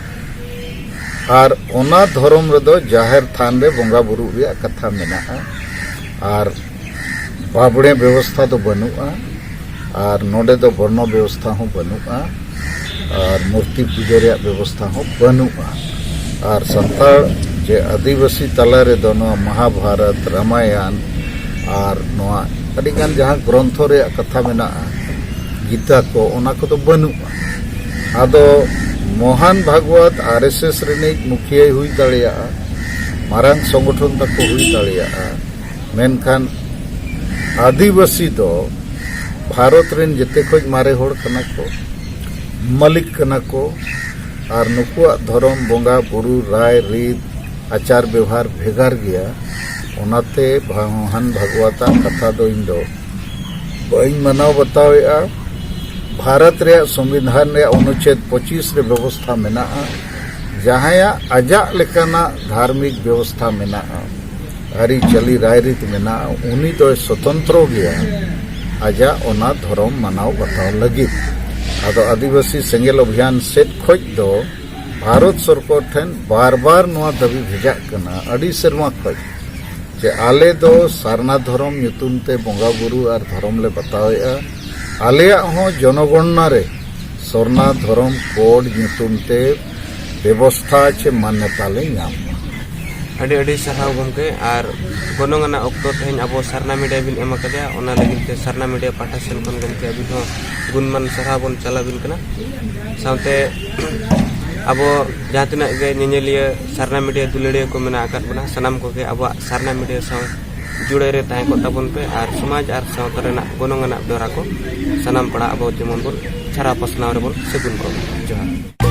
ᱟᱨ ᱚᱱᱟ ᱫᱷᱚᱨᱚᱢ ᱨᱮᱫᱚ ᱡᱟᱦᱮᱨ ᱛᱷᱟᱱ ᱨᱮ ᱵᱚᱸᱜᱟ ᱵᱩᱨᱩᱜ ᱨᱮᱭᱟᱜ ᱠᱟᱛᱷᱟ ᱢᱮᱱᱟᱜᱼᱟ᱾ ᱟᱨ ᱵᱟᱵᱽᱲᱮ ᱵᱮᱵᱚᱥᱛᱷᱟ ᱫᱚ ᱵᱟᱹᱱᱩᱜᱼᱟ, ᱟᱨ ᱱᱚᱰᱮ ᱫᱚ ᱵᱚᱨᱱᱚ ᱵᱮᱵᱚᱥᱛᱷᱟ ᱦᱚᱸ ᱵᱟᱹᱱᱩᱜᱼᱟ, ᱟᱨ ᱢᱩᱨᱛᱤ ᱯᱩᱡᱟᱹ ᱨᱮᱭᱟᱜ ᱵᱮᱵᱚᱥᱛᱷᱟ ᱦᱚᱸ ᱵᱟᱹᱱᱩᱜᱼᱟ᱾ ᱟᱨ ᱥᱟᱱᱛᱟᱲ ᱡᱮ ᱟᱹᱫᱤᱵᱟᱹᱥᱤ ᱛᱟᱞᱟ ᱨᱮᱫᱚ ᱱᱚᱣᱟ ᱢᱚᱦᱟᱵᱷᱟᱨᱚᱛ, ᱨᱟᱢᱟᱭᱚᱱ ᱟᱨ ᱱᱚᱣᱟ ᱟᱹᱰᱤᱜᱟᱱ ᱡᱟᱦᱟᱸ ᱜᱨᱚᱱᱛᱷᱚ ᱨᱮᱭᱟᱜ ᱠᱟᱛᱷᱟ ᱢᱮᱱᱟᱜᱼᱟ, ᱜᱤᱛᱟ ᱠᱚ, ᱚᱱᱟ ᱠᱚᱫᱚ ᱵᱟᱹᱱᱩᱜᱼᱟ᱾ ᱟᱫᱚ ᱢᱳᱦᱚᱱ ᱵᱷᱟᱜᱽᱣᱚᱛ ᱟᱨ ᱮᱥ ᱮᱥ ᱨᱤᱱᱤᱡ ᱢᱩᱠᱷᱤᱭᱟᱹᱭ ᱦᱩᱭ ᱫᱟᱲᱮᱭᱟᱜᱼᱟ, ᱢᱟᱨᱟᱝ ᱥᱚᱝᱜᱚᱴᱷᱚᱱ ᱛᱟᱠᱚ ᱦᱩᱭ ᱫᱟᱲᱮᱭᱟᱜᱼᱟ, ᱢᱮᱱᱠᱷᱟᱱ ᱟᱹᱫᱤᱵᱟᱹᱥᱤ ᱫᱚ ᱵᱷᱟᱨᱚᱛ ᱨᱮᱱ ᱡᱮᱛᱮ ᱠᱷᱚᱱ ᱢᱟᱨᱮ ᱦᱚᱲ ᱠᱟᱱᱟ ᱠᱚ᱾ ᱢᱟᱹᱞᱤᱠ ᱠᱟᱱᱟ ᱠᱚ᱾ ᱟᱨ ᱱᱩᱠᱩᱣᱟᱜ ᱫᱷᱚᱨᱚᱢ, ᱵᱚᱸᱜᱟ ᱵᱩᱨᱩ, ᱨᱟᱭ ᱨᱤᱛ, ᱟᱪᱟᱨ ᱵᱮᱣᱦᱟᱨ ᱵᱷᱮᱜᱟᱨ ᱜᱮᱭᱟ᱾ ᱚᱱᱟᱛᱮ ᱵᱷᱟ-, ᱢᱚᱦᱟᱱ ᱵᱷᱟᱜᱽᱣᱟᱛᱟᱜ ᱠᱟᱛᱷᱟ ᱫᱚ ᱤᱧ ᱫᱚ ᱵᱟᱹᱧ ᱢᱟᱱᱟᱣ ᱵᱟᱛᱟᱣᱮᱫᱼᱟ᱾ ᱵᱷᱟᱨᱚᱛ ᱨᱮᱭᱟᱜ ᱥᱚᱝᱵᱤᱫᱷᱟᱱ ᱨᱮᱭᱟᱜ ᱚᱱᱩᱪᱷᱮᱫ ᱯᱚᱸᱪᱤᱥ ᱨᱮ ᱵᱮᱵᱚᱥᱛᱷᱟ ᱢᱮᱱᱟᱜᱼᱟ, ᱡᱟᱦᱟᱸᱭᱟᱜ ᱟᱡᱟᱜ ᱞᱮᱠᱟᱱᱟᱜ ᱫᱷᱟᱨᱢᱤᱠ ᱵᱮᱵᱚᱥᱛᱷᱟ ᱢᱮᱱᱟᱜᱼᱟ, ᱟᱹᱨᱤᱪᱟᱹᱞᱤ ᱨᱟᱭᱨᱤᱛ ᱢᱮᱱᱟᱜᱼᱟ, ᱩᱱᱤ ᱫᱚᱭ ᱥᱚᱛᱚᱱᱛᱨᱚ ᱜᱮᱭᱟ ᱟᱡᱟᱜ ᱚᱱᱟ ᱫᱷᱚᱨᱚᱢ ᱢᱟᱱᱟᱣ ᱵᱟᱛᱟᱣ ᱞᱟᱹᱜᱤᱫ᱾ ᱟᱫᱚ ᱟᱹᱫᱤᱵᱟᱹᱥᱤ ᱥᱮᱸᱜᱮᱞ ᱚᱵᱷᱤᱭᱟᱱ ᱥᱮᱫ ᱠᱷᱚᱡ ᱫᱚ ᱵᱷᱟᱨᱚᱛ ᱥᱚᱨᱠᱟᱨ ᱴᱷᱮᱱ ᱵᱟᱨ ᱵᱟᱨ ᱱᱚᱣᱟ ᱫᱟᱹᱵᱤ ᱵᱷᱮᱡᱟᱜ ᱠᱟᱱᱟ, ᱟᱹᱰᱤ ᱥᱮᱨᱢᱟ ᱠᱷᱚᱡ, ᱡᱮ ᱟᱞᱮ ᱫᱚ ᱥᱟᱨᱱᱟ ᱫᱷᱚᱨᱚᱢ ᱧᱩᱛᱩᱢ ᱛᱮ ᱵᱚᱸᱜᱟ ᱵᱩᱨᱩ ᱟᱨ ᱫᱷᱚᱨᱚᱢ ᱞᱮ ᱵᱟᱛᱟᱣᱮᱫᱼᱟ, ᱟᱞᱮᱭᱟᱜ ᱦᱚᱸ ᱡᱚᱱᱚᱜᱚᱬᱱᱟ ᱨᱮ ᱥᱚᱨᱱᱟ ᱫᱷᱚᱨᱚᱢ ᱠᱳᱰ ᱧᱩᱛᱩᱢ ᱛᱮ ᱵᱮᱵᱚᱥᱛᱷᱟ ᱪᱮ ᱢᱟᱱᱱᱚᱛᱟ ᱞᱮ ᱧᱟᱢ ᱢᱟ᱾ ᱟᱹᱰᱤ ᱟᱹᱰᱤ ᱥᱟᱨᱦᱟᱣ ᱜᱚᱢᱠᱮ, ᱟᱨ ᱜᱚᱱᱚᱝ ᱟᱱᱟᱜ ᱚᱠᱛᱚ ᱛᱮᱦᱮᱧ ᱟᱵᱚ ᱥᱟᱨᱱᱟ ᱢᱤᱰᱤᱭᱟ ᱵᱤᱱ ᱮᱢ ᱟᱠᱟᱫᱟ, ᱚᱱᱟ ᱞᱟᱹᱜᱤᱫ ᱛᱮ ᱥᱟᱨᱱᱟ ᱢᱤᱰᱤᱭᱟ ᱯᱟᱦᱴᱟ ᱥᱮᱱ ᱠᱷᱚᱱ ᱜᱚᱢᱠᱮ ᱟᱹᱵᱤᱱ ᱦᱚᱸ ᱜᱩᱱᱢᱟᱱ ᱥᱟᱨᱦᱟᱣ ᱵᱚᱱ ᱪᱟᱞ ᱟᱹᱵᱤᱱ ᱠᱟᱱᱟ᱾ ᱥᱟᱶᱛᱮ ᱟᱵᱚ ᱡᱟᱦᱟᱸ ᱛᱤᱱᱟᱹᱜ ᱜᱮ ᱧᱮᱧᱮᱞᱤᱭᱟᱹ ᱥᱟᱨᱱᱟ ᱢᱤᱰᱤᱭᱟ ᱫᱩᱞᱟᱹᱲᱤᱭᱟᱹ ᱠᱚ ᱢᱮᱱᱟᱜ ᱟᱠᱟᱫ ᱵᱚᱱᱟ, ᱥᱟᱱᱟᱢ ᱠᱚᱜᱮ ᱟᱵᱚᱣᱟᱜ ᱥᱟᱨᱱᱟ ᱢᱤᱰᱤᱭᱟ ᱥᱟᱶ ᱡᱩᱲᱟᱹᱣ ᱨᱮ ᱛᱟᱦᱮᱸ ᱠᱚᱜ ᱛᱟᱵᱚᱱ ᱯᱮ ᱟᱨ ᱥᱚᱢᱟᱡᱽ ᱟᱨ ᱥᱟᱶᱛᱟ ᱨᱮᱱᱟᱜ ᱜᱚᱱᱚᱝ ᱟᱱᱟᱜ ᱵᱮᱣᱨᱟ ᱠᱚ ᱥᱟᱱᱟᱢ ᱯᱟᱲᱟ ᱟᱵᱚ ᱡᱮᱢᱚᱱ ᱵᱚᱱ ᱪᱷᱟᱨᱟᱣ ᱯᱟᱥᱱᱟᱣ ᱨᱮᱵᱚᱱ ᱥᱟᱹᱜᱩᱱ ᱠᱚᱜ ᱢᱟ᱾ ᱡᱚᱦᱟᱨ᱾